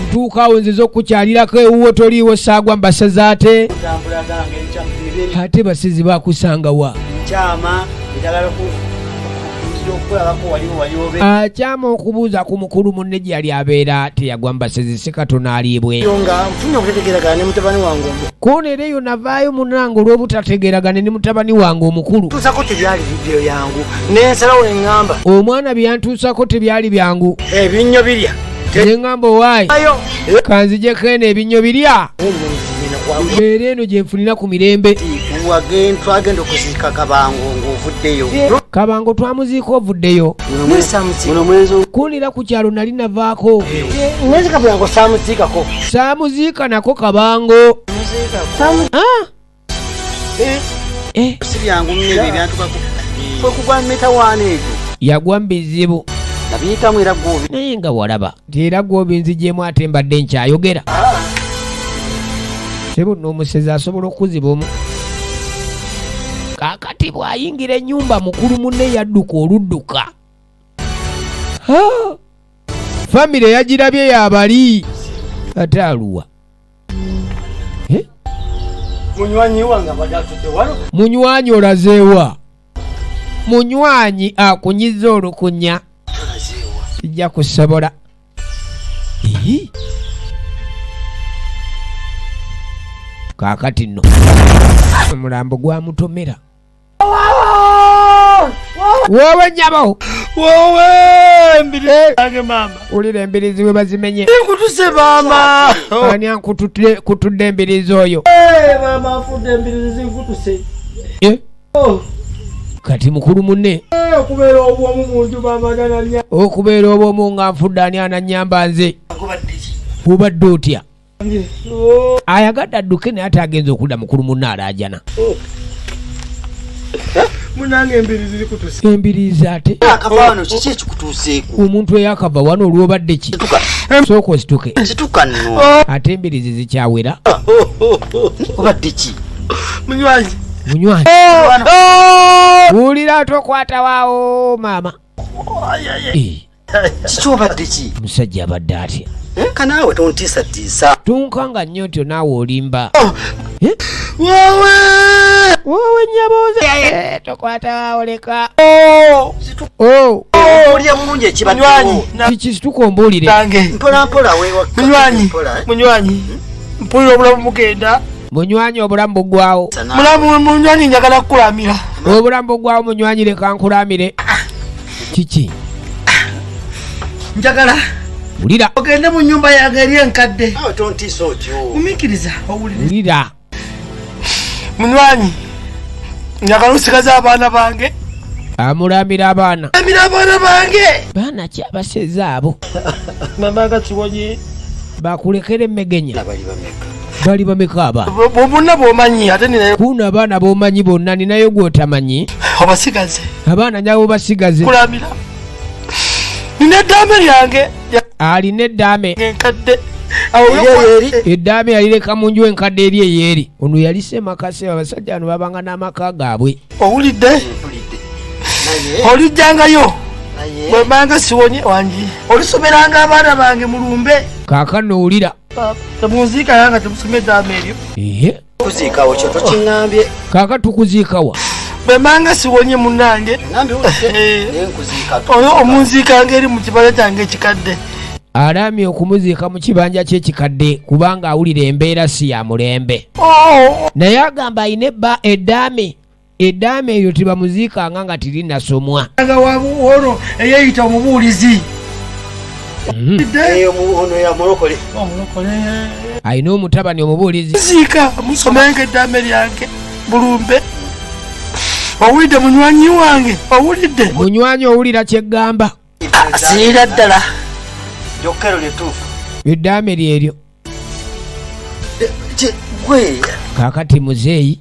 ntuukaawo nziza okukyalirako ewuwo toliiwo, saagwa mbasezi ate. Ntambula gange Ate basezi bakusangawa? Nkyama njagala nzija okukulabako waliwo wali obe. Akyama okubuuza ku mukulu munne gye yali abeera teyagwa mbasezi, si katono aliibwe. Nga nfunye obutategeeragana ne mutabani wange omu. Kono era eyo navaayo munnange olw'obutategeeragana ne mutabani wange omukulu. Tuusako tebyali bibyo yangu nensalawo neŋŋamba. Omwana bye yantuusako tebyali byangu. Ebinnyo birya. Ne ŋŋamba owaayi kanzijeko eno ebinnyo birya. Mbeera eno gye nfunira ku mirembe. Twagenda okuziika Kabango ng'ovuddeyo. Kabango twamuziika ovuddeyo. Kunnira ku kyalo nali navaako. Nezi Kabango saamuziikako. Saamuziika nako Kabango. Si byangu nnyo ebyo ebyantukako. Kwe kugwa mu mitawaana egyo. Yagwa mu bizibu. Nabiyitamu era gwobi. Naye nga walaba nti era gw'obinzigyemu ate mbadde nkyayogera. Sebo n'omusezi asobola okukuziba omu. Kaakati bw'ayingira ennyumba mukulu munne yadduka oludduka. Famire yagirabye yabali ate aluwa. Munywanyi wange abadde atudde wano. Munywanyi olazeewa? Munywanyi akunyiza olukunya. Sijja kusobola. Kaakati nno omulambo gwamutomera. Woowe nnyabo. Woowe embirizi zange maama. Wulira embirizi we bazimenye. Nkutuse maama. Ani ankutudde embirizi oyo? Maama nfudde embirizi zinkutuse. Kati mukulu munne. Okubeera obwomu mu nju maama gananya. Okubeera obwomu nga nfudde ani anannyamba nze? Obadde otya? Ayagadde adduke naye ate agenza okudda mukulu munne alaajana. Munange embirizi zikutuse. Embirizi ate. Akava wano kiki ekikutuuseeko? Omuntu eyakava wano olw'obadde ki? Sooka osituke. Situka nno. Ate embirizi zikyawera. Obadde ki? Munywanyi. Munywanyi. Wulira ate okwata waawo maama. Kiki obadde ki? Musajja abadde atya? Kanaawe tontiisatiisa. Tunkanga nnyo ntyo naawe olimba. Woowe! Woowe nnyabuuza. Tokwata waawo leka. Olya bulungi ekibaddewo. Kiki situka ombuulire. Mpola mpola weewaka. Munywanyi. Munywanyi. Mpulira obulamu bugenda. Munywanyi, obulamu bugwawo. Mulamu, munywanyi, njagala kukulamira. Obulamu bugwawo, munywanyi, leka nkulamire. Kiki? Njagala Wulira. ogende mu nyumba yange eri enkadde. Awe tontiisa otyo. Gumiikiriza owulire. Wulira. Munywanyi, njagala osigaze abaana bange. Amulamira abaana. Lamira abaana bange. Baana ki abaseze abo? Mama nga kiwonye. Bakulekera emmegenya. Bali bameka? Bali bameka abaana? Bonna bwomanyi, ate ninayo. Kuno abaana b'omanyi bonna, ninayo gwotamanyi. Obasigaze. Abaana nyawo basigaze. Kulamira, nina eddaame lyange. Alina eddaame. Enkadde. Eddaame yalireka mu nju enkadde eri eyeeri. Ono yali semakase. Abasajja bano babanga n'amaka gaabwe. Owulidde? Olijjangayo bwembanga siwonye wangi, olisomeranga abaana bange mulumbe. Kaakano owulira. Temunziikayo nga temusoma eddaame eryo. Ehe. Kuziikawo kyo tokiŋŋambye. Kaaka tukuziikawa? Bwembanga siwonye, munange, Ŋŋambye wulidde. Naye nkuziika. oyo omunziikanga eri mu kibanja kyange ekikadde. Alaamye okumuziika mu kibanja kye kikadde kubanga awulira embeera si ya mulembe. Oh, Naye agamba ayina ebba eddaame, eddaame eryo tebamuziikanga nga tirinnasomwa. Nga ono eyeyita omubuulizi. Eyo ono ya mulokole. Omulokole. Alina omutabani omubuulizi. Ziika musomenga eddaame lyange bulumbe. Owulidde, munywanyi wange? Owulidde? Munywanyi, owulira kyeggamba? Siira ddala. Jokkero lyetuufu. Eddaame lyeryo. Gwe. Kaakati muzeeyi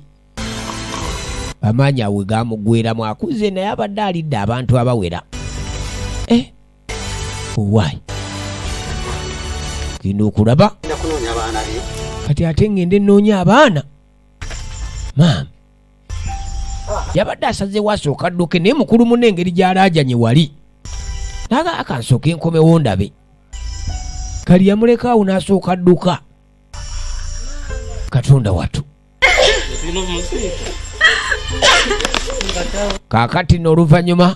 amaanyi awe gamugweramu, akuze naye abadde alidde abantu abawera. Eh, owaayi, genda okulaba. Genda kunoonya abaana be. Kati ate ngende nnoonya abaana. Maama yabadde asazeewo asooka adduke, naye mukulu munne engeri gy'alaajanye wali naga akansooka enkomewo ndabe. Kali yamuleka awo n'asooka adduka. Katonda watu! Kaakati nno oluvannyuma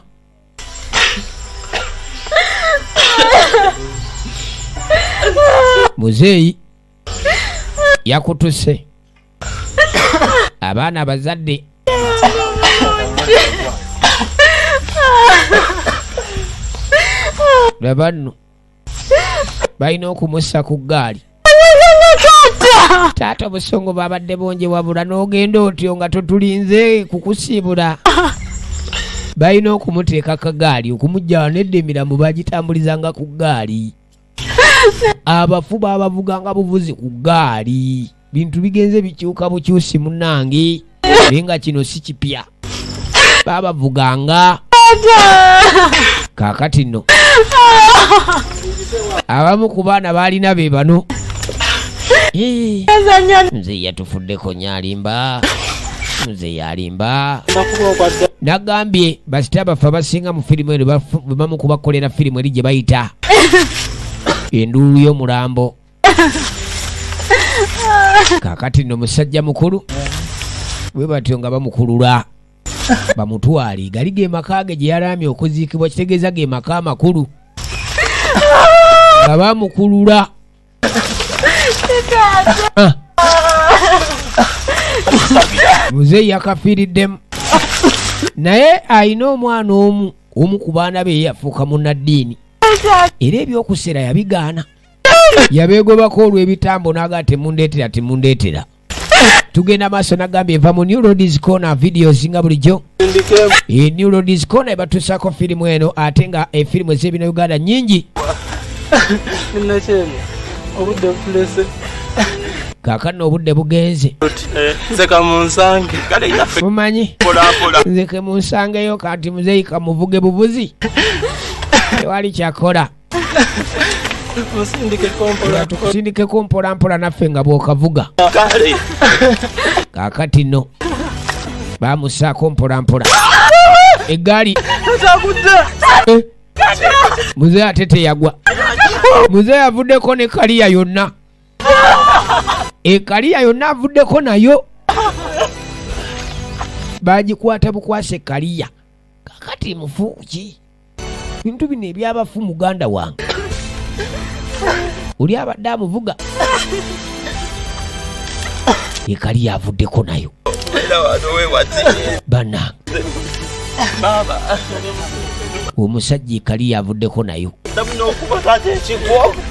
muzeeyi yakutuse abaana abazadde. Laba nno, balina okumussa ku ggaali. Taata, obusongo babadde bungi, wabula n'ogenda otyo nga totulinze kukusiibula. Balina okumuteeka kagaali okumujja. Nedda, emirambo bagitambulizanga ku ggaali. Abafu babavuganga buvuzi ku ggaali. Bintu bigenze bikyuka bukyusi, munnange, naye nga kino si kipya, babavuganga. Kaakati nno abamu ku baana baalina be bano. Eh, nze yatufuddeko nyalimba, nze yalimba. Nagambye basita baffe abasinga mu firimu eno bamu kubakolera firimu eri gye bayita Enduulu y'Omulambo. Kaakati nno musajja mukulu bwe batyo nga bamukulula bamutwale. Gali ge maka ge gye yalaamye okuziikibwa, kitegeeza ge maka amakulu nga bamukulula. Ah. Muzeeyi yakafiiriddemu, naye alina omwana omu. Omu ku baana be ye yafuuka munnaddiini era ebyokusera yabigaana, yabeegobako olw'ebitambo n'agaa temundeetera, temundeetera. Tugenda maaso. Nagambye eva mu New Roads Corner Videos nga bulijjo. New Roads Corner ebatuusaako firimu eno, ate nga efirimu ez'ebina Uganda nyingi. Nakyemya obudde butulese. Kaakano obudde bugenze. Nze kamunsange. Mumanyi nze kemunsangeyo. Kati muzeeyi kamuvuge buvuzi, tewali kyakola. Musindikeko mpola. Tukusindikeko mpola mpola naffe nga bw'okavuga. Kaakati nno bamusaako mpola mpola eggaali. Eh, muzeeyi ate teyagwa. Muzeeyi avuddeko ne kaliya yonna, ekaliya yonna avuddeko nayo, bagikwata bukwasa ekaliya. Kakati mufu ki? Bintu bino ebyabafu, muganda wange oli abadde amuvuga. Ekali yavuddeko nayo bannange. Omusajja ekali yavuddeko nayo.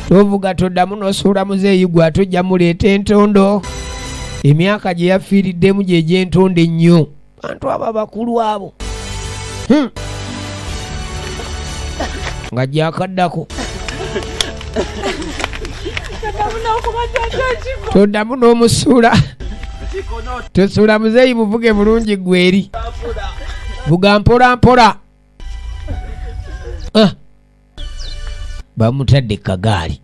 Tovuga toddamu n'osuula muzeeyi gwe ate ojja muleeta entondo. Emyaka gye yafiiriddemu gye gy'entondo ennyo. Bantu abo abakulu abo. Nga gyakaddako. Toddamu n'omusuula. Tosuula muzeeyi muvuge bulungi gwe eri. Vuga mpola mpola. Ah. Bamutadde kagaali.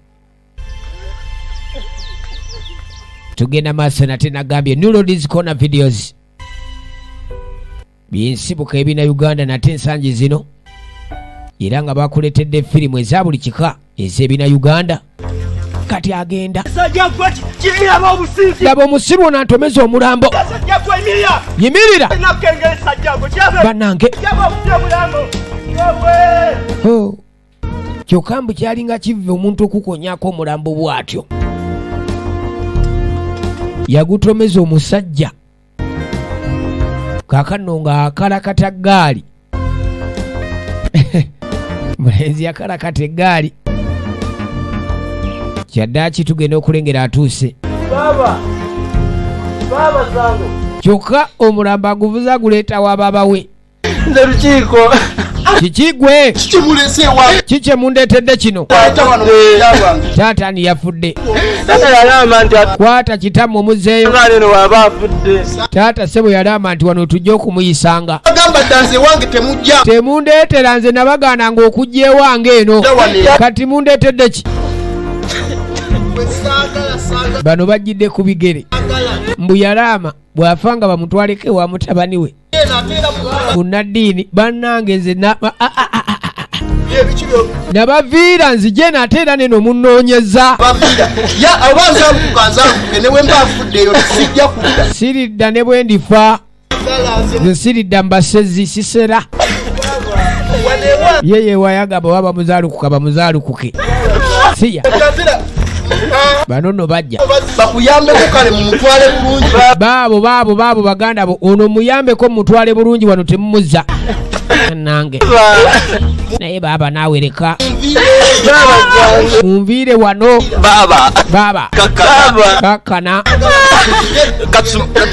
Tugenda maaso nate nagambye New Ladies Corner Videos. Byensibuka ebina Uganda nate ensangi zino era nga bakuleetedde firimu eza buli kika ez'ebina Uganda. Kati agenda laba omusiru ono antomeza omulambo. Yimirira bannange. Oh. Kyokka mbu kyalinga kivve omuntu okukonyako omulambo bw'atyo. Yagutomeza omusajja kaakano ng'akalakata ggaali. Mulenzi yakalakata eggaali. Kyaddaaki tugenda okulengera atuuse. Kyokka omulambo aguvuza aguleeta wa baaba we. Nze lukiiko. Kiki gwe? Kiki mulese ewange? Kiki kye mundeetedde kino? Taata wano muganda wange. Taata ani yafudde? Taata yalamba nti kwata kitammwe omuzzeeyo. Omwana eno w'aba afudde. Taata ssebo yalamba nti wano tujja okumuyisanga. Bagamba dda nze ewange temujja. Temundeetera nze nabagaananga okujja ewange eno. Kati mundeetedde ki? Bano bajjidde ku bigere. Mbu yalaama bw'afa nga bamutwaleko ewa mutabani we. Munnaddiini bannange nze nabaviira nzije nate era neno munnoonyeza. Siridda ne bwe ndifa. Nze siridda mbasezi sisera. Ye yewayagamba oba bamuzaalukuka bamuzaalukuke. Siya. Bano nno bajja. Bakuyambeko kale mumutwale bulungi. Baabo baabo baabo baganda bo ono muyambeko mumutwale bulungi wano temumuzza. Nange. Naye baaba naawe leka. Munviire wano. Baaba. Baaba. Kakkana. Kakkana.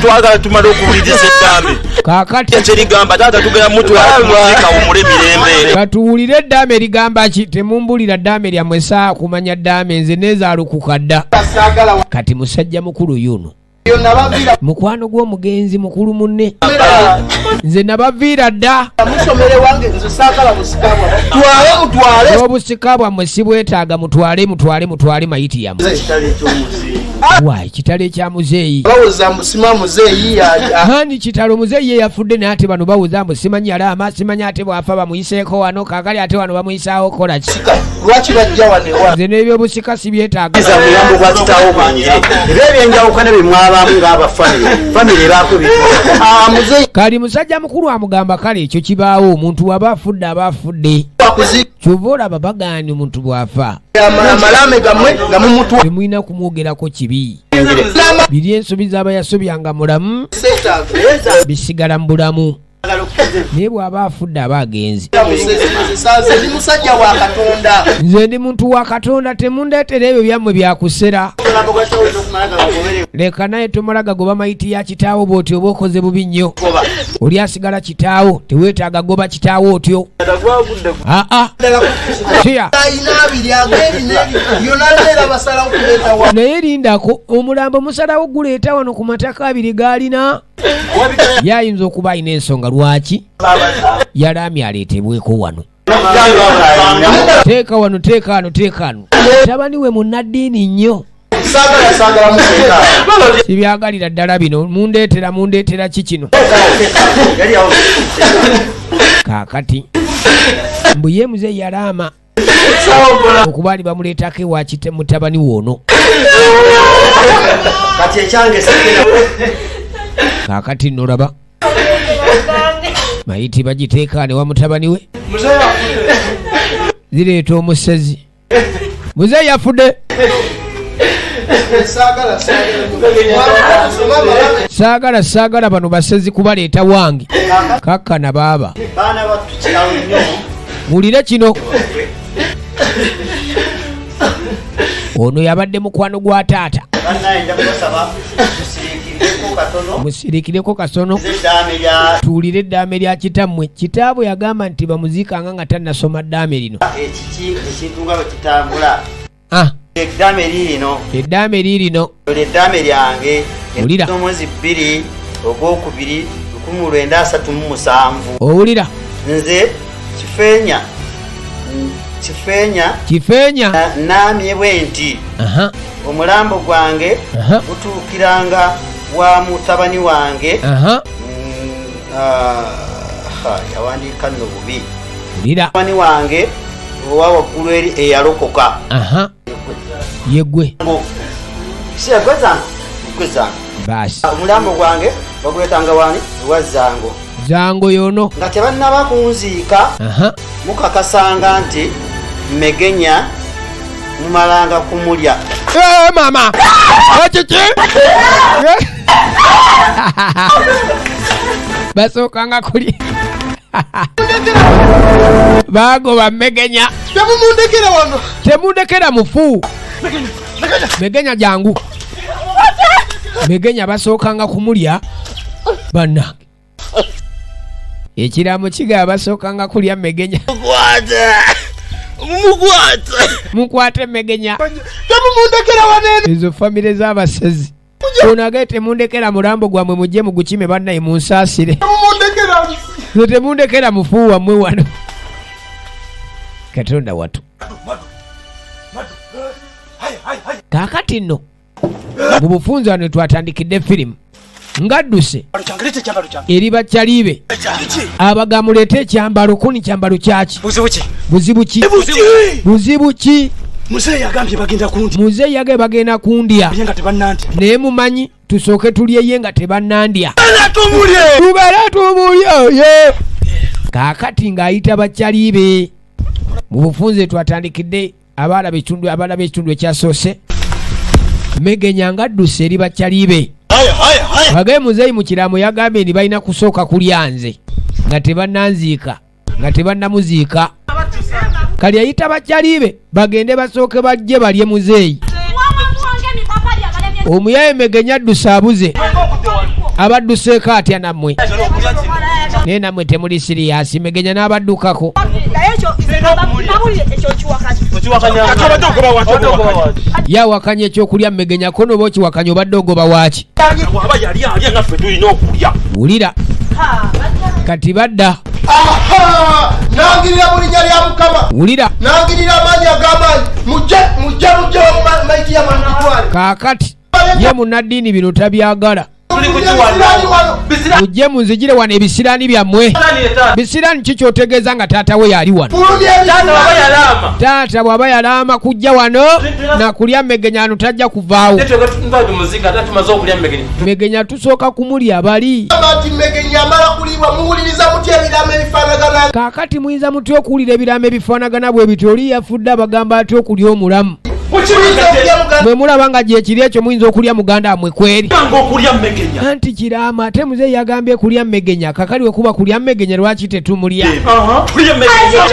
Twagala tumale okuwuliriza eddaame. Kaakati. Ekirigamba taata tugenda mutwala kumuzika awummule mirembe. Katuwulire eddaame erigamba ki? Temumbulira ddaame lyammwe saa kumanya ddaame nze neezaalukuka dda. Kati musajja mukulu yuno. Mukwano gw'omugenzi mukulu munne. Nze nabaviira dda. Obusika bwammwe sibwetaaga mutwale mutwale mutwale mayiti yammwe. Why kitalo ekya muzeeyi? Bawoza mbu sima muzeeyi ya- Hani kitalo muzeeyi ye yafudde naye ate bano bawoza mbu simanyi yalaama simanyi ate bw'afa bamuyiseeko wano kaakali ate wano bamuyisaawo kola ki? Lwaki bajja wano ewange? Nze n'ebyobusika sibyetaaga. Za muyambo gwa kitaawo bwangire. Ebyo ebyenjawukana bye mwabaamu ng'aba famire. Famire ebaako ebintu. Muzeeyi. Kali musajja mukulu amugamba kale ekyo kibaawo omuntu waba afudde aba afudde. Ky'ova olaba bagaanye omuntu bw'afa. Amalaame gammwe nga mumutwa. Temulina kumwogerako kibi. Biri ensobi z'aba yasobyanga mulamu bisigala mu bulamu. Naye bw'aba afudde aba agenze. Nze ndi musajja wa Katonda. Nze ndi muntu wa Katonda temundeetera ebyo byammwe byakusera. Leka naye tomala gagoba mayiti ya kitaawo bw'otyo oba okoze bubi nnyo. Oli asigala kitaawo teweetaaga goba kitaawo otyo. Aa. Siya. Naye lindako omulambo musalawo guleeta wano ku mataka abiri g'alina. Ye ayinza okuba alina ensonga lwaki yalaamye aleetebweko wano. Teeka wano teeka wano teeka wano. Mutabani we munnaddiini nnyo. Sibyagalira ddala bino mundeetera mundeetera ki kino? Kaakati mbu ye muzeeyi yalaama okuba ali bamuleetako ewa kite mutabani we ono. Kati ekyange sigenda. Kaakati nno laba mayiti bagiteeka ne wa mutabani we. Zireeta omusezi. Muzeeyi yafudde. Saagala, saagala. Saagala, saagala bano basezi kubaleeta wange. Kakkana baaba. Baana battu, kitalo nnyo. Wulire kino, ono yabadde mukwano gwa taata. Bannaye, nja kubasaba tusiriikirireko katono. Musirikireko kasono. Eddaame lya Tuwulire eddaame lya kitammwe. Kitaabwe yagamba nti bamuziikanga nga tannasoma ddaame lino. Ekiki ekintu nga bwe kitambula. Ah. Eddaame liirino. Eddaame liirino. Olyo eddaame lyange. Wulira. Omwezi 2 ogwokubiri 1937. Owulira. Nze Kifeenya, Kifeenya. Kifeenya. Naamye bwe nti omulambo gwange gutuukiranga wa mutabani wange. Ah, yawandiika nno bubi. Wulira. Mutabani wange owa waggulu eri eyalokoka. Aha, yeggwe. Si gwe zange, gwe zange. Baasi. Omulambo gwange baguleetanga wani? Ewa Zango. Zango yono. Nga tebannaba kunziika, mukakasanga nti Megenya mumalanga kumulya. Eh, mama ekiki basookanga kulya, bagoba Megenya. Temumundekera wano. Temundekera mufu. Megenya jangu. Megenya basookanga kumulya. Bannange, ekiraamo kigaba basookanga kulya Megenya. Mukwata, mukwata. Mukwate Megenya. Temumundekera wano eno. Ezo famire z'abasezi. Ono agaye, temundekera mulambo gwammwe, mujje mugukime. Bannaye, munsaasire. Temumundekera. Nze temundekera mufu wammwe wano. Katonda watu. Kaakati nno mu bufunze wano twatandikidde firimu ngadduse eri bakyalibe abagamuleete ekyambalo. Kuni kyambalo kyaki? Buzibu ki? Buzibu ki? Buzibu ki? Muzeeyi yagambye bagenda kundya. Muzeeyi yagambye bagenda kundya. Naye nga tebannandya. Naye mumanyi tusooke tulyeye nga tebannandya. Tumulye. Tubale tumulye ye. Kaakati ng'ayita bakyalibe. Mu bufunze twatandikidde, abalaba ekitundu, abalaba ekitundu ekyasoose, Megenya ng'adduse eri bakyalibe bagaye muzeeyi mu kiraamo yagambye nti balina kusooka kulya nze nga tebannanziika, nga tebannamuziika. Kali ayita bakyalibe bagende basooke bajje balye muzeeyi. Omuyaye Megenya adduse abuze. Abadduseeko atya nammwe? Naye nammwe temuli serious. Megenya n'abaddukako. Yawakanya ekyokulya Megenya. Kono oba okiwakanya, obadde ogoba waaki? Aba yali alya, naffe tulina okulya. Wulira, kati badda. Aha! Nangirira mu linnya lya Mukama. Wulira. Nangirira amaanyi ag'amaanyi, mujje, mujje, mujje maiti yamangitwale. Kaakati ye munnaddiini bino tabyagala. Mujje munzigire wano ebisiraani byammwe. Bisiraani ki kyotegeeza nga taata we yali wano? Taata bw'aba yalaama kujja wano nakulya Megenya ano, tajja kuvaawo. Megenya tusooka kumulya bali. Nti Megenya amala kuliibwa, muwuliriza mutya ebiraamo ebifaanagana? Kaakati muyinza mutya okuwulira ebiraamo ebifaanagana bwe bityo? Oli yafudde, abagamba atya okulya omulamu? Bwe mulaba nga gyekiri ekyo, muyinza okulya muganda wamwe kweri? Okulya Megenya. Anti kiraama, ate muzeeyi yagambye kulya Megenya. Kakali we kuba kulya Megenya, lwaki tetumulya?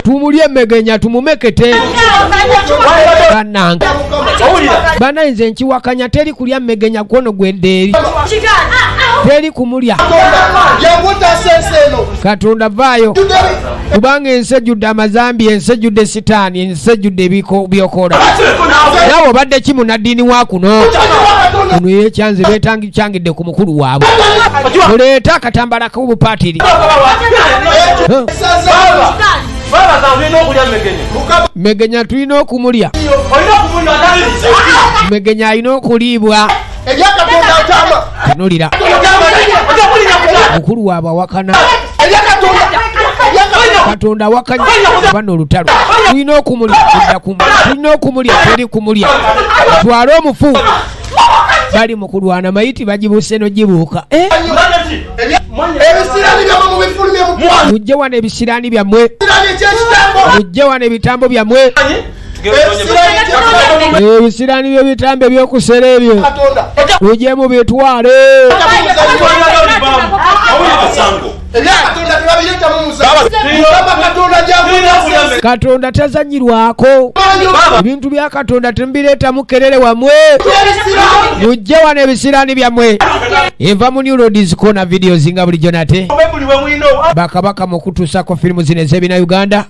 Tumulye Megenya, tumumekete. Bannange, bannaye, nze nkiwakanya. Teri kulya Megenya kwono gwedde eri, teri kumulya. Jangu otaasa ensi eno. Katonda vaayo, kubanga ensi ejjudde amazambi, ensi ejjudde sitaani, ensi ejjudde ebyokola. Naawe obadde ki munnaddiini wa kuno? Ono yekyanze betangikyangidde ku mukulu waabwe. Muleete akatambala k'obupaatiri. Megenya tulina okumulya. Megenya alina okuliibwa. Ebyakatonda atama. Tunulira mukulu waabwe awakana. Katonda awakanya bano olutalo. Tulina okumulya, tudda kumulya, tulina okumulya, teri kumulya, twale omufu. Bali mu kulwana, mayiti bagibuuse nogibuuka. Eh? Ebisirani byammwe mubifulumye mutwale. Mujje wano ebisiraani byammwe. Ekisirani ekyekitambo. Mujje wano ebitambo byammwe. Ebisiraani by'ebitambo ebyokusera ebyo ujje mubitwale. Katonda tazanyirwako, ebintu bya Katonda temubireetamu kerere wamwe, mujje wano ebisiraani byammwe. Eva mu New Roads Corner videos nga bulijjo nate bakabaka mu kutuusako firimu zino ez'ebina Uganda,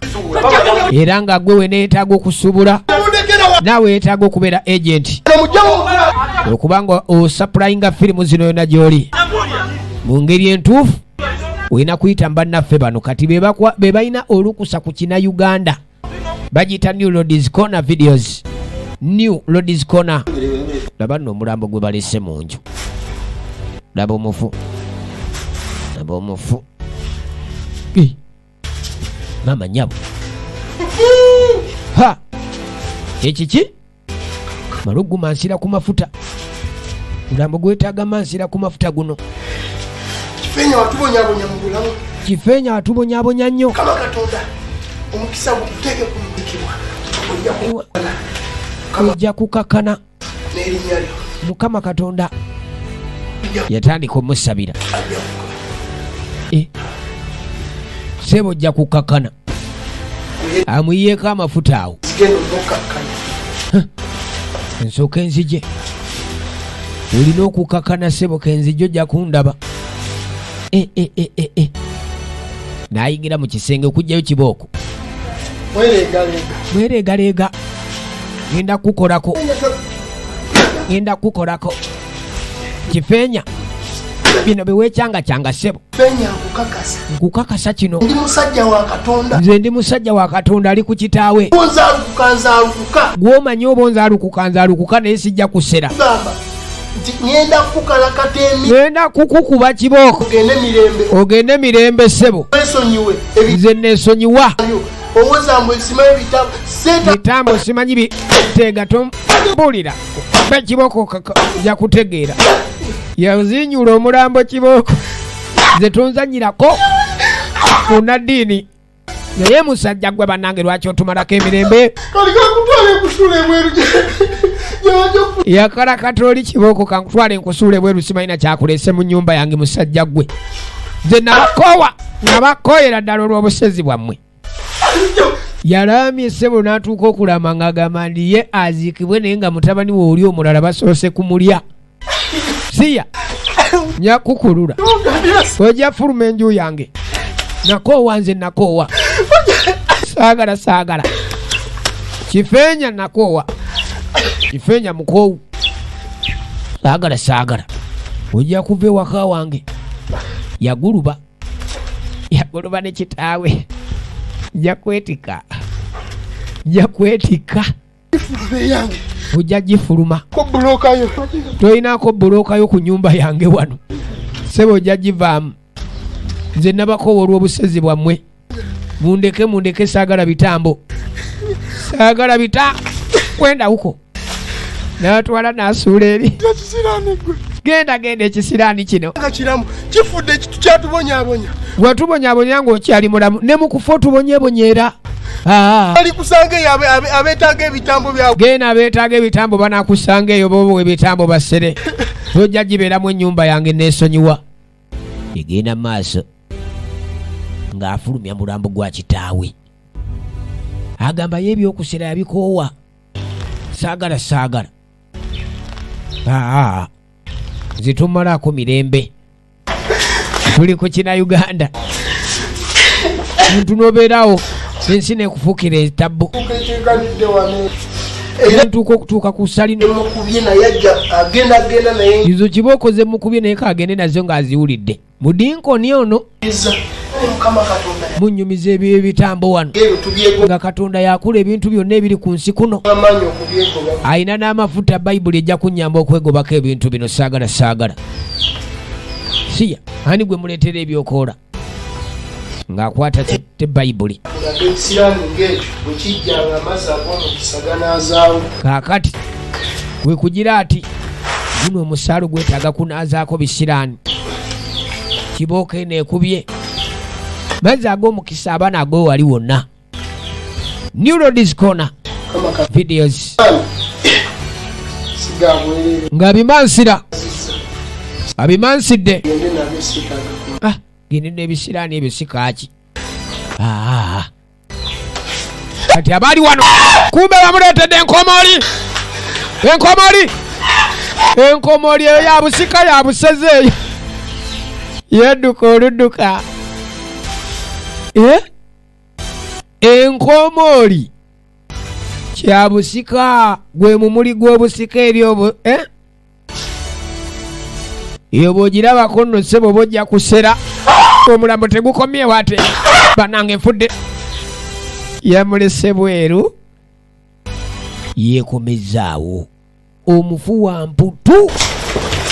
era nga gwe weneetaaga okusuubula naawe yeetaaga okubeera agent okuba nga osupplyinga firimu zino yonna gy'oli mu ngeri entuufu, olina kuyita mu bannaffe bano kati be balina olukusa ku kina Uganda, bagiyita New Roads Corner videos, New Roads Corner. Laba nno omulambo gwe balese mu nju, laba omufu, laba omufu. Maama nyabo, ha, ekiki maluggu mansira ku mafuta, mulambo gwetaaga mansira ku mafuta guno. Kifeenya watubonyabonya mu bulamu. Kifeenya watubonyabonya nnyo. Kama Katonda omukisa gukuteeke ku mudikibwa, ojja kukakana n'erinnya lyo. Mukama Katonda yatandika omusabira, sebo ojja kukakana, amuyiyeeko amafuta awo ensooka enzije, olina okukakana sebo, kenzije ojja kundaba. N'ayingira mu kisenge okugyayo kibooko, mwereegaleega, ngenda kukolako, ngenda kukolako kifeenya bino biweekyangakyanga ssebo. Nkukakasa kino, ndi musajja wa Katonda, nze ndi musajja wa Katonda ali ku kitaawe. Gwomanyi oba onzaalukuka nzaalukuka, naye sijja kusera. Ngenda kukukuba kibooko ogende mirembe ssebo, nze neesonyiwa bitambo simanyi biteega, tombulira kibooko nja kutegeera. Yazinyula omulambo kibooko, nze tonzanyirako munaddiini. Naye musajja gwe bannange, lwaki otumalako emirembe? Yakalakata oli kibooko, kankutwale nkusuula ebweru, simanyina kyakulese mu nnyumba yange. Musajja gwe, nze nabakoowa, nabakooyera ddala olw'obusezi bwammwe. Yalaamye ssebo n'atuuka okulama ng'agamba nti ye aziikibwe, naye nga mutabani we oli omulala basoose kumulya. Siya nyakukulula, ojja fuluma enju yange, nakoowa nze, nakoowa, saagala, saagala kifeenya, nakoowa kifeenya, mukoowu, saagala, saagala, ojja kuva ewaka wange. Yaguluba, yaguluba ne kitaawe, nja kwetika, nja kwetika ojja gifuluma, toyinako bulookayo ku nyumba yange wano sebo, ojja givaamu. Nze nabakoowa olw'obusezi bwammwe, mundeke, mundeke, saagala bitambo, saagala bita kwendawuko. N'atwala n'asuula eri, genda, genda, ekisiraani kino kifudde kyatubonyabonya. Watubonyabonya ng'okyali mulamu, ne mu kufa otubonyebonyeera. Alikusanga eyo abeetaaga ebitambo byabwe. Genda, abeetaaga ebitambo banakusanga eyo, bobo ebitambo basere, tojja gibeeramu ennyumba yange, neesonyiwa. Egenda maaso ng'afulumya mulambo gwa kitaawe, agamba ye ebyokusera yabikoowa, saagala, saagala, aa nze tomalaako mirembe. Tuli ku kina Uganda, muntu nobeerawo ensi nekufuukira etabbu, ntuuka okutuuka ku salino izo kiba okoze mukubye, naye kagende nazo ng'aziwulidde mudinkoni ono munyumiza ebyo ebitambo wano, nga Katonda yakula ebintu byonna ebiri ku nsi kuno, ayina n'amafuta, Bayibuli ejja kunnyamba okwegobako ebintu bino. Saagala, saagala, siya ani gwe muleetera ebyokoola ng'akwata te Bayibuli. Kaakati we kugira ati guno omusaalo gwetaaga kunaazaako bisiraani, kibooko eno ekubye mazzi ag'omukisa abaana ag'owali wonna. New Roads Corner. Videos ng'abimansira abimansidde. Ah, gende n'ebisiraani ebyo si kaaki. Ah. Kati abaali wano kumbe bamuleetedde enkomooli, enkomooli, enkomooli eyo ya busika ya buseze eyo yedduka oludduka. Eh? Enkomooli kya busika, gwe mumuli gw'obusika eri obu, eh? Eyo bw'ogirabako nno ssebo oba ojja kusera. Omulambo tegukomyewo ate banange nfudde. Yamulese bweru yeekomezzaawo omufu wa mputu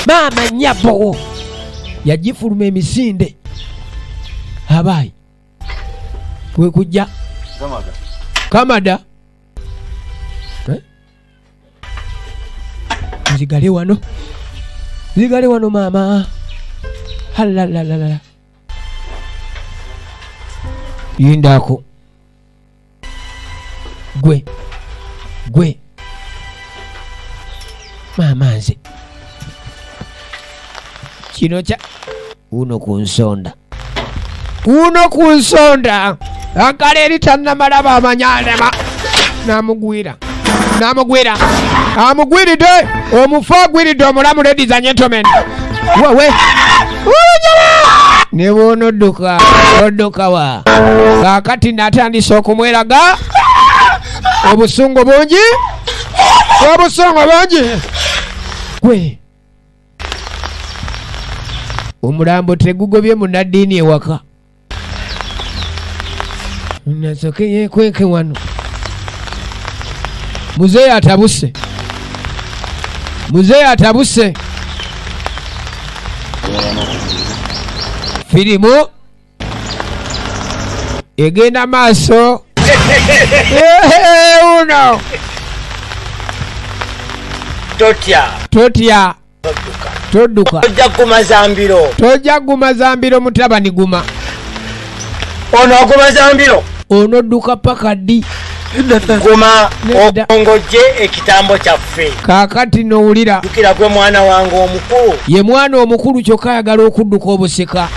maama nnyabo yagifuluma emisinde abaayi kwe kujja kamada. Eh? Nzigale wano, nzigale wano maama. Halalalala, yindako gwe gwe maama nze kino kya uno ku nsonda, uno ku nsonda agala eri tannamalaba amanyalema namugwira, namugwira, amugwiridde omufu agwiridde omulamu. Ladies and gentlemen, wewe ne bw'onodduka odduka wa? Kaakati natandise okumweraga obusungu bungi, obusungu bungi. Gwe omulambo tegugobye munnaddiini ewaka, nasoke yekweke wano. Muzeeyi atabuse, muzeeyi atabuse. Firimu egenda maaso. Uno Totya. Totya. Todduka. Tojja kugumaza mbiro. Tojja kugumaza mbiro mutabani, guma. Ono agumaza mbiro. Onodduka paka ddi? Guma. Nedda. Okongojje ekitambo kyaffe. Kaakati nowulira. Jjukira gwe mwana wange omukulu. Ye mwana omukulu kyokka ayagala okudduka obusika.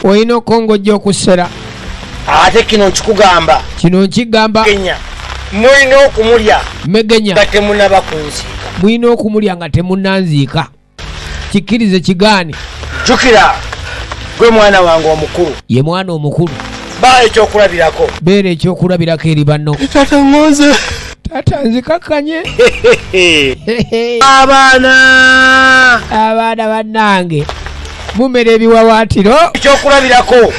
Olina okongojja okusera. Ate kino nkikugamba. Kino nkigamba. Kenya mulina okumulya. Megenya. Nga temunaba kunziika. Mulina okumulya nga temunanziika, kikkirize kigaane. Jjukira gwe mwana wange omukulu. Ye mwana omukulu. Ba ekyokulabirako. Beera ekyokulabirako eri banno. Taata ŋŋonze. Taata nzikakkanye. Abaana. Abaana bannange mumera ebiwawaatiro. Ekyokulabirako.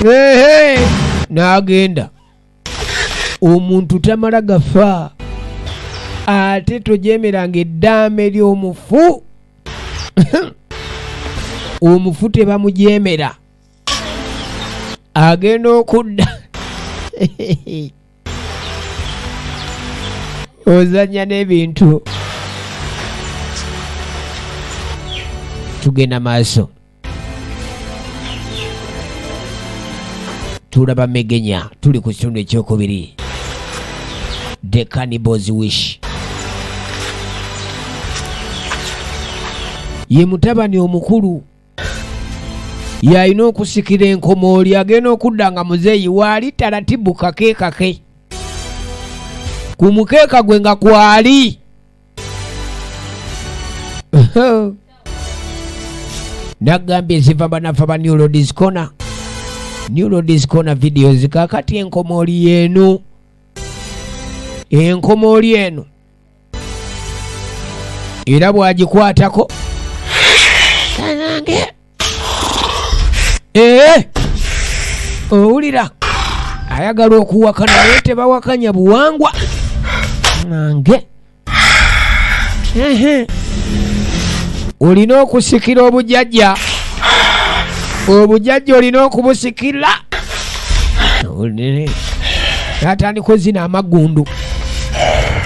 Ehe, n'agenda. Omuntu tamala gafa, ate tojemeranga eddaame ly'omufu. Omufu tebamujemera, agenda okudda ozanya n'ebintu. Tugenda maaso, tulaba Megenya. Tuli ku kitundu ekyokubiri, The Cannibals Wish. Ye mutabani omukulu yalina okusikira enkomooli. Agenda okudda nga muzeeyi waali taratibu kake kake ku mukeeka gwe nga kwali. Nagambye ziva banafa ba New Lords Corner, New Lords Corner Videos. Kakati enkomooli yeeno, enkomooli eno era bw'agikwatako kanange ee owulira ayagala okuwakana naye tebawakanya buwangwa nange. Ehe. Olina okusikira obujjajja, obujjajja olina okubusikira. N'atandika ozina amaggundu,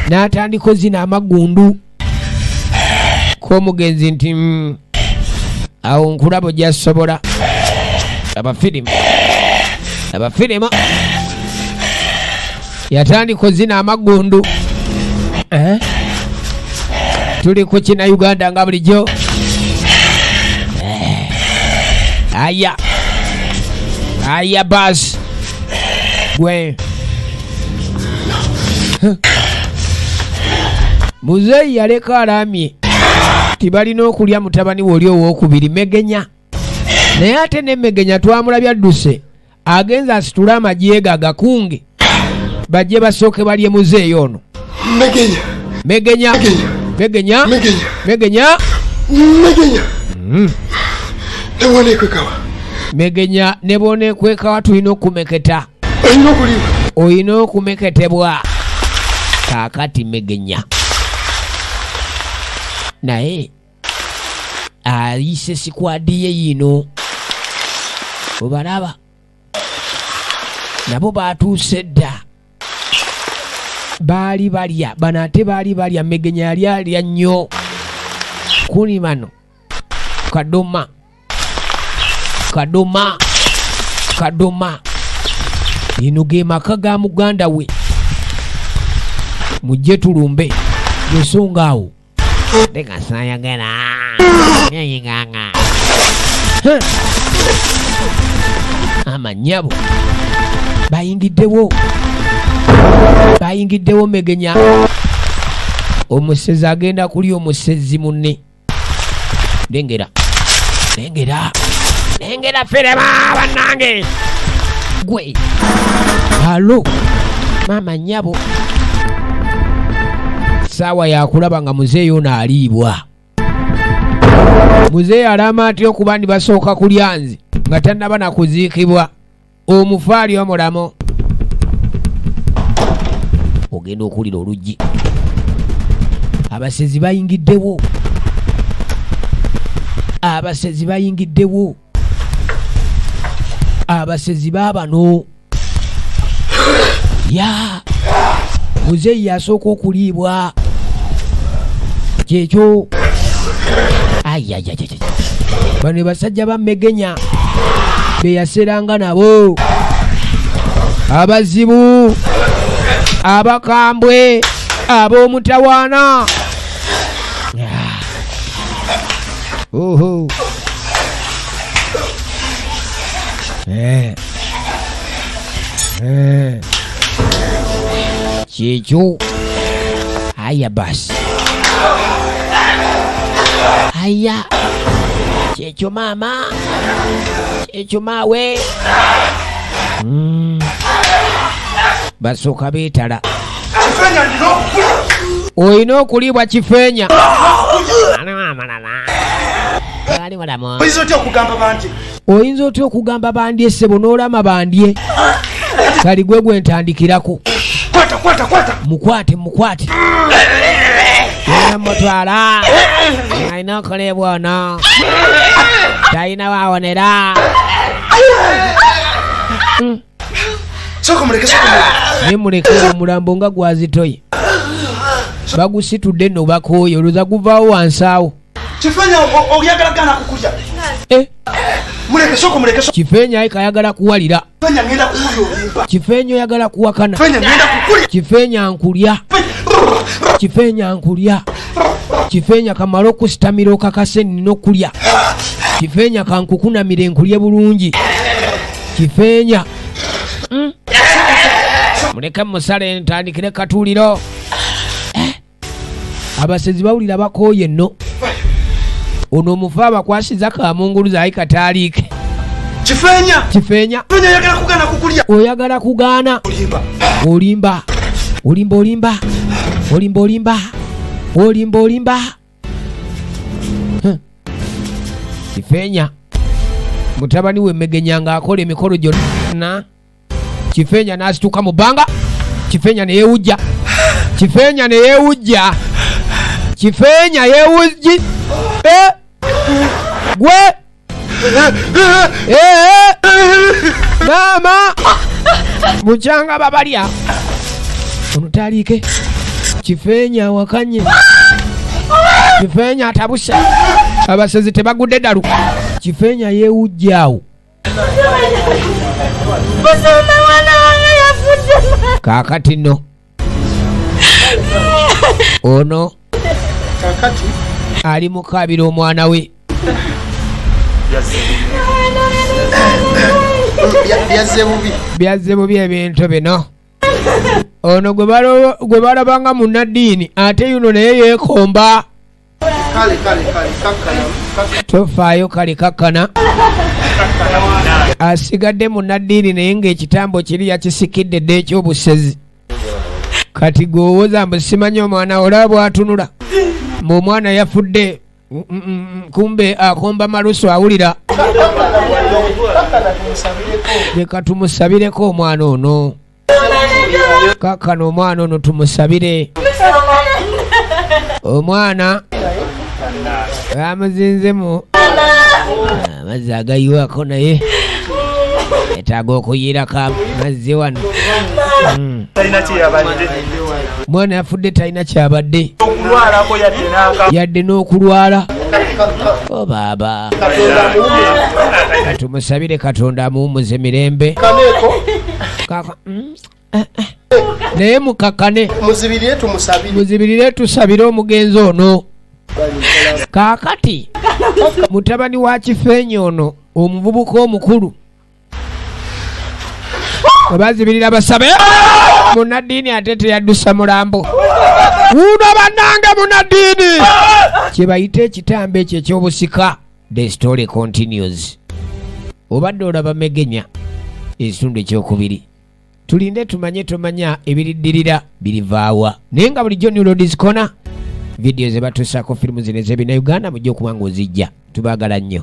n'atandika ozina amaggundu k'omugenzi nti awo nkulaba ojja sobola. Abafirimu, abafirimu. Yatandika ozina amaggundu. Eh? Tuli ku kina Uganda nga bulijjo. Eh. Aya. Aya basi. Gwe. Muzeeyi yaleka alamye tibalina okulya mutabani we oli owokubiri Megenya. Naye ate ne Megenya twamulabye adduse agenze asitule amagye ge agakunge bajje basooke balye muzeeyi ono. Megenya. Megenya. Megenya. Megenya. Megenya. Nebwoneekwekawa. Megenya ne bwoneekwekawa tulina okumeketa. Olina okuliibwa. Olina okumeketebwa. Kaakati Megenya naye ayise sikwadi ye yiino obalaba nabo batuuse dda baali balya bano ate baali balya Megenya yali alya nnyo kuni bano kadoma kadoma kadoma eno ge maka ga muganda we mujje tulumbe ensonga awo leka sayagera neyinganga amanyabo bayingiddewo bayingiddewo Megenya omusezi agenda kulya omusezi munne lengera lengera lengera ferema bannange gwe halo maama nnyabo saawa yakulaba nga muzeeyi ono aliibwa. Muzeeyi alama atya okuba ndi basooka kulya nze nga tannaba na kuziikibwa omufu ali omulamu. Ogenda okuwulira oluggi abasezi bayingiddewo abasezi bayingiddewo abasezi baabano ya muzeeyi yasooka okuliibwa kyekyo ayayayaya bano basajja ba Megenya be yaseranga nabo abazibu abakambwe ab'omutawaana. Oho. Kyekyo aya basi aya kyekyo maama kyekyo maawe. Basooka beetala olina okuliibwa kifeenya. Oyinza otya okugamba bandye ssebo n'olama bandye kali gwe gwe ntandikirako. Mukwate mukwate mutwala alina okuliibwa ono talina waawonera. Naye muleke omulambo nga gwazitoye bagusitudde nno bakooye olowooza guvaawo wansi awo. Kifeenya oyagala gaana kukulya. Muleke soko muleke soko. Kifeenya ayi kayagala kuwalira. Kifeenya ngenda kukulya olimba. Kifeenya oyagala kuwakana. Kifeenya ngenda kukulya. Kifeenya nkulya. Kifeenya nkulya. Kifeenya kamala okusitamira okakase nina okulya. Kifeenya kankukunamire nkulye bulungi. Kifeenya. Muleke musale ntandikire katuuliro. Abasezi bawulira bakooye nno. Ono omufu abakwasiza kamunguluza ayi kataaliike. Kifeenya. Kifeenya. Kifeenya oyagala kugaana kukulya. Oyagala kugaana. Olimba. Olimba. Olimba olimba. Olimba olimba. Olimba olimba. Kifeenya. Mutabani we Megenya ng'akola emikolo gyonna. Kifeenya n'asituka mu bbanga. Kifeenya ne yeewujja. Kifeenya ne yeewujja. Kifeenya yeewujji. Gwe. Maama. Mukyanga babalya. Ono taliike. Kifeenya awakanye. Kifeenya atabuse. Abasezi tebagudde ddalu. Kifeenya yeewujja awo. Musumba mwana wange yafudde. Kaakati nno ono Kakati ali mukaabira omwana we. Byazze bubi. Byazze bubi ebintu bino. Ono gwe balabanga munnaddiini, ate yuno naye yeekomba. Kale kale kale, kakkana. Tofaayo, kale kakkana. Asigadde munnaddiini, naye ng'ekitambo kiri yakisikidde dda ekyobusezi. Kati gweowoza mbu simanyi omwana, olaba bwatunula mbu omwana yafudde. Kumbe akomba malusu awulira. Kakkana, tumusabireko. Leka tumusabireko omwana ono. Kakkana, omwana ono tumusabire. Omwana bamuzinzemu amazzi agayiwako, naye etaaga okuyirako amazzi wano. Talina kyeyabadde. Mwana yafudde, talina kyabadde. Okulwalako yadde n'aka. Yadde n'okulwala. O baaba, katumusabire Katonda amuwumuze mirembe. Kaneeko. Eh, eh. Naye mukakane. Muzibirire, tumusabire. Muzibirire, tusabire omugenzi ono. Kaakati mutabani wa Kifeenya ono omuvubuka omukulu, webazibirira basabe, munaddiini ate teyaddusa mulambo wuno. Bannange, munaddiini kye bayita ekitambo ekyo ekyobusika. The story continues. Obadde olaba Megenya, ekitundu ekyokubiri. Tulinde tumanye, tomanya ebiriddirira birivaawa. Naye nga bulijjo New Roads Corner, vidiyo ze batuusaako, firimu zino ez'ebina Uganda, mujja okuba nga ozijja. Tubaagala nnyo.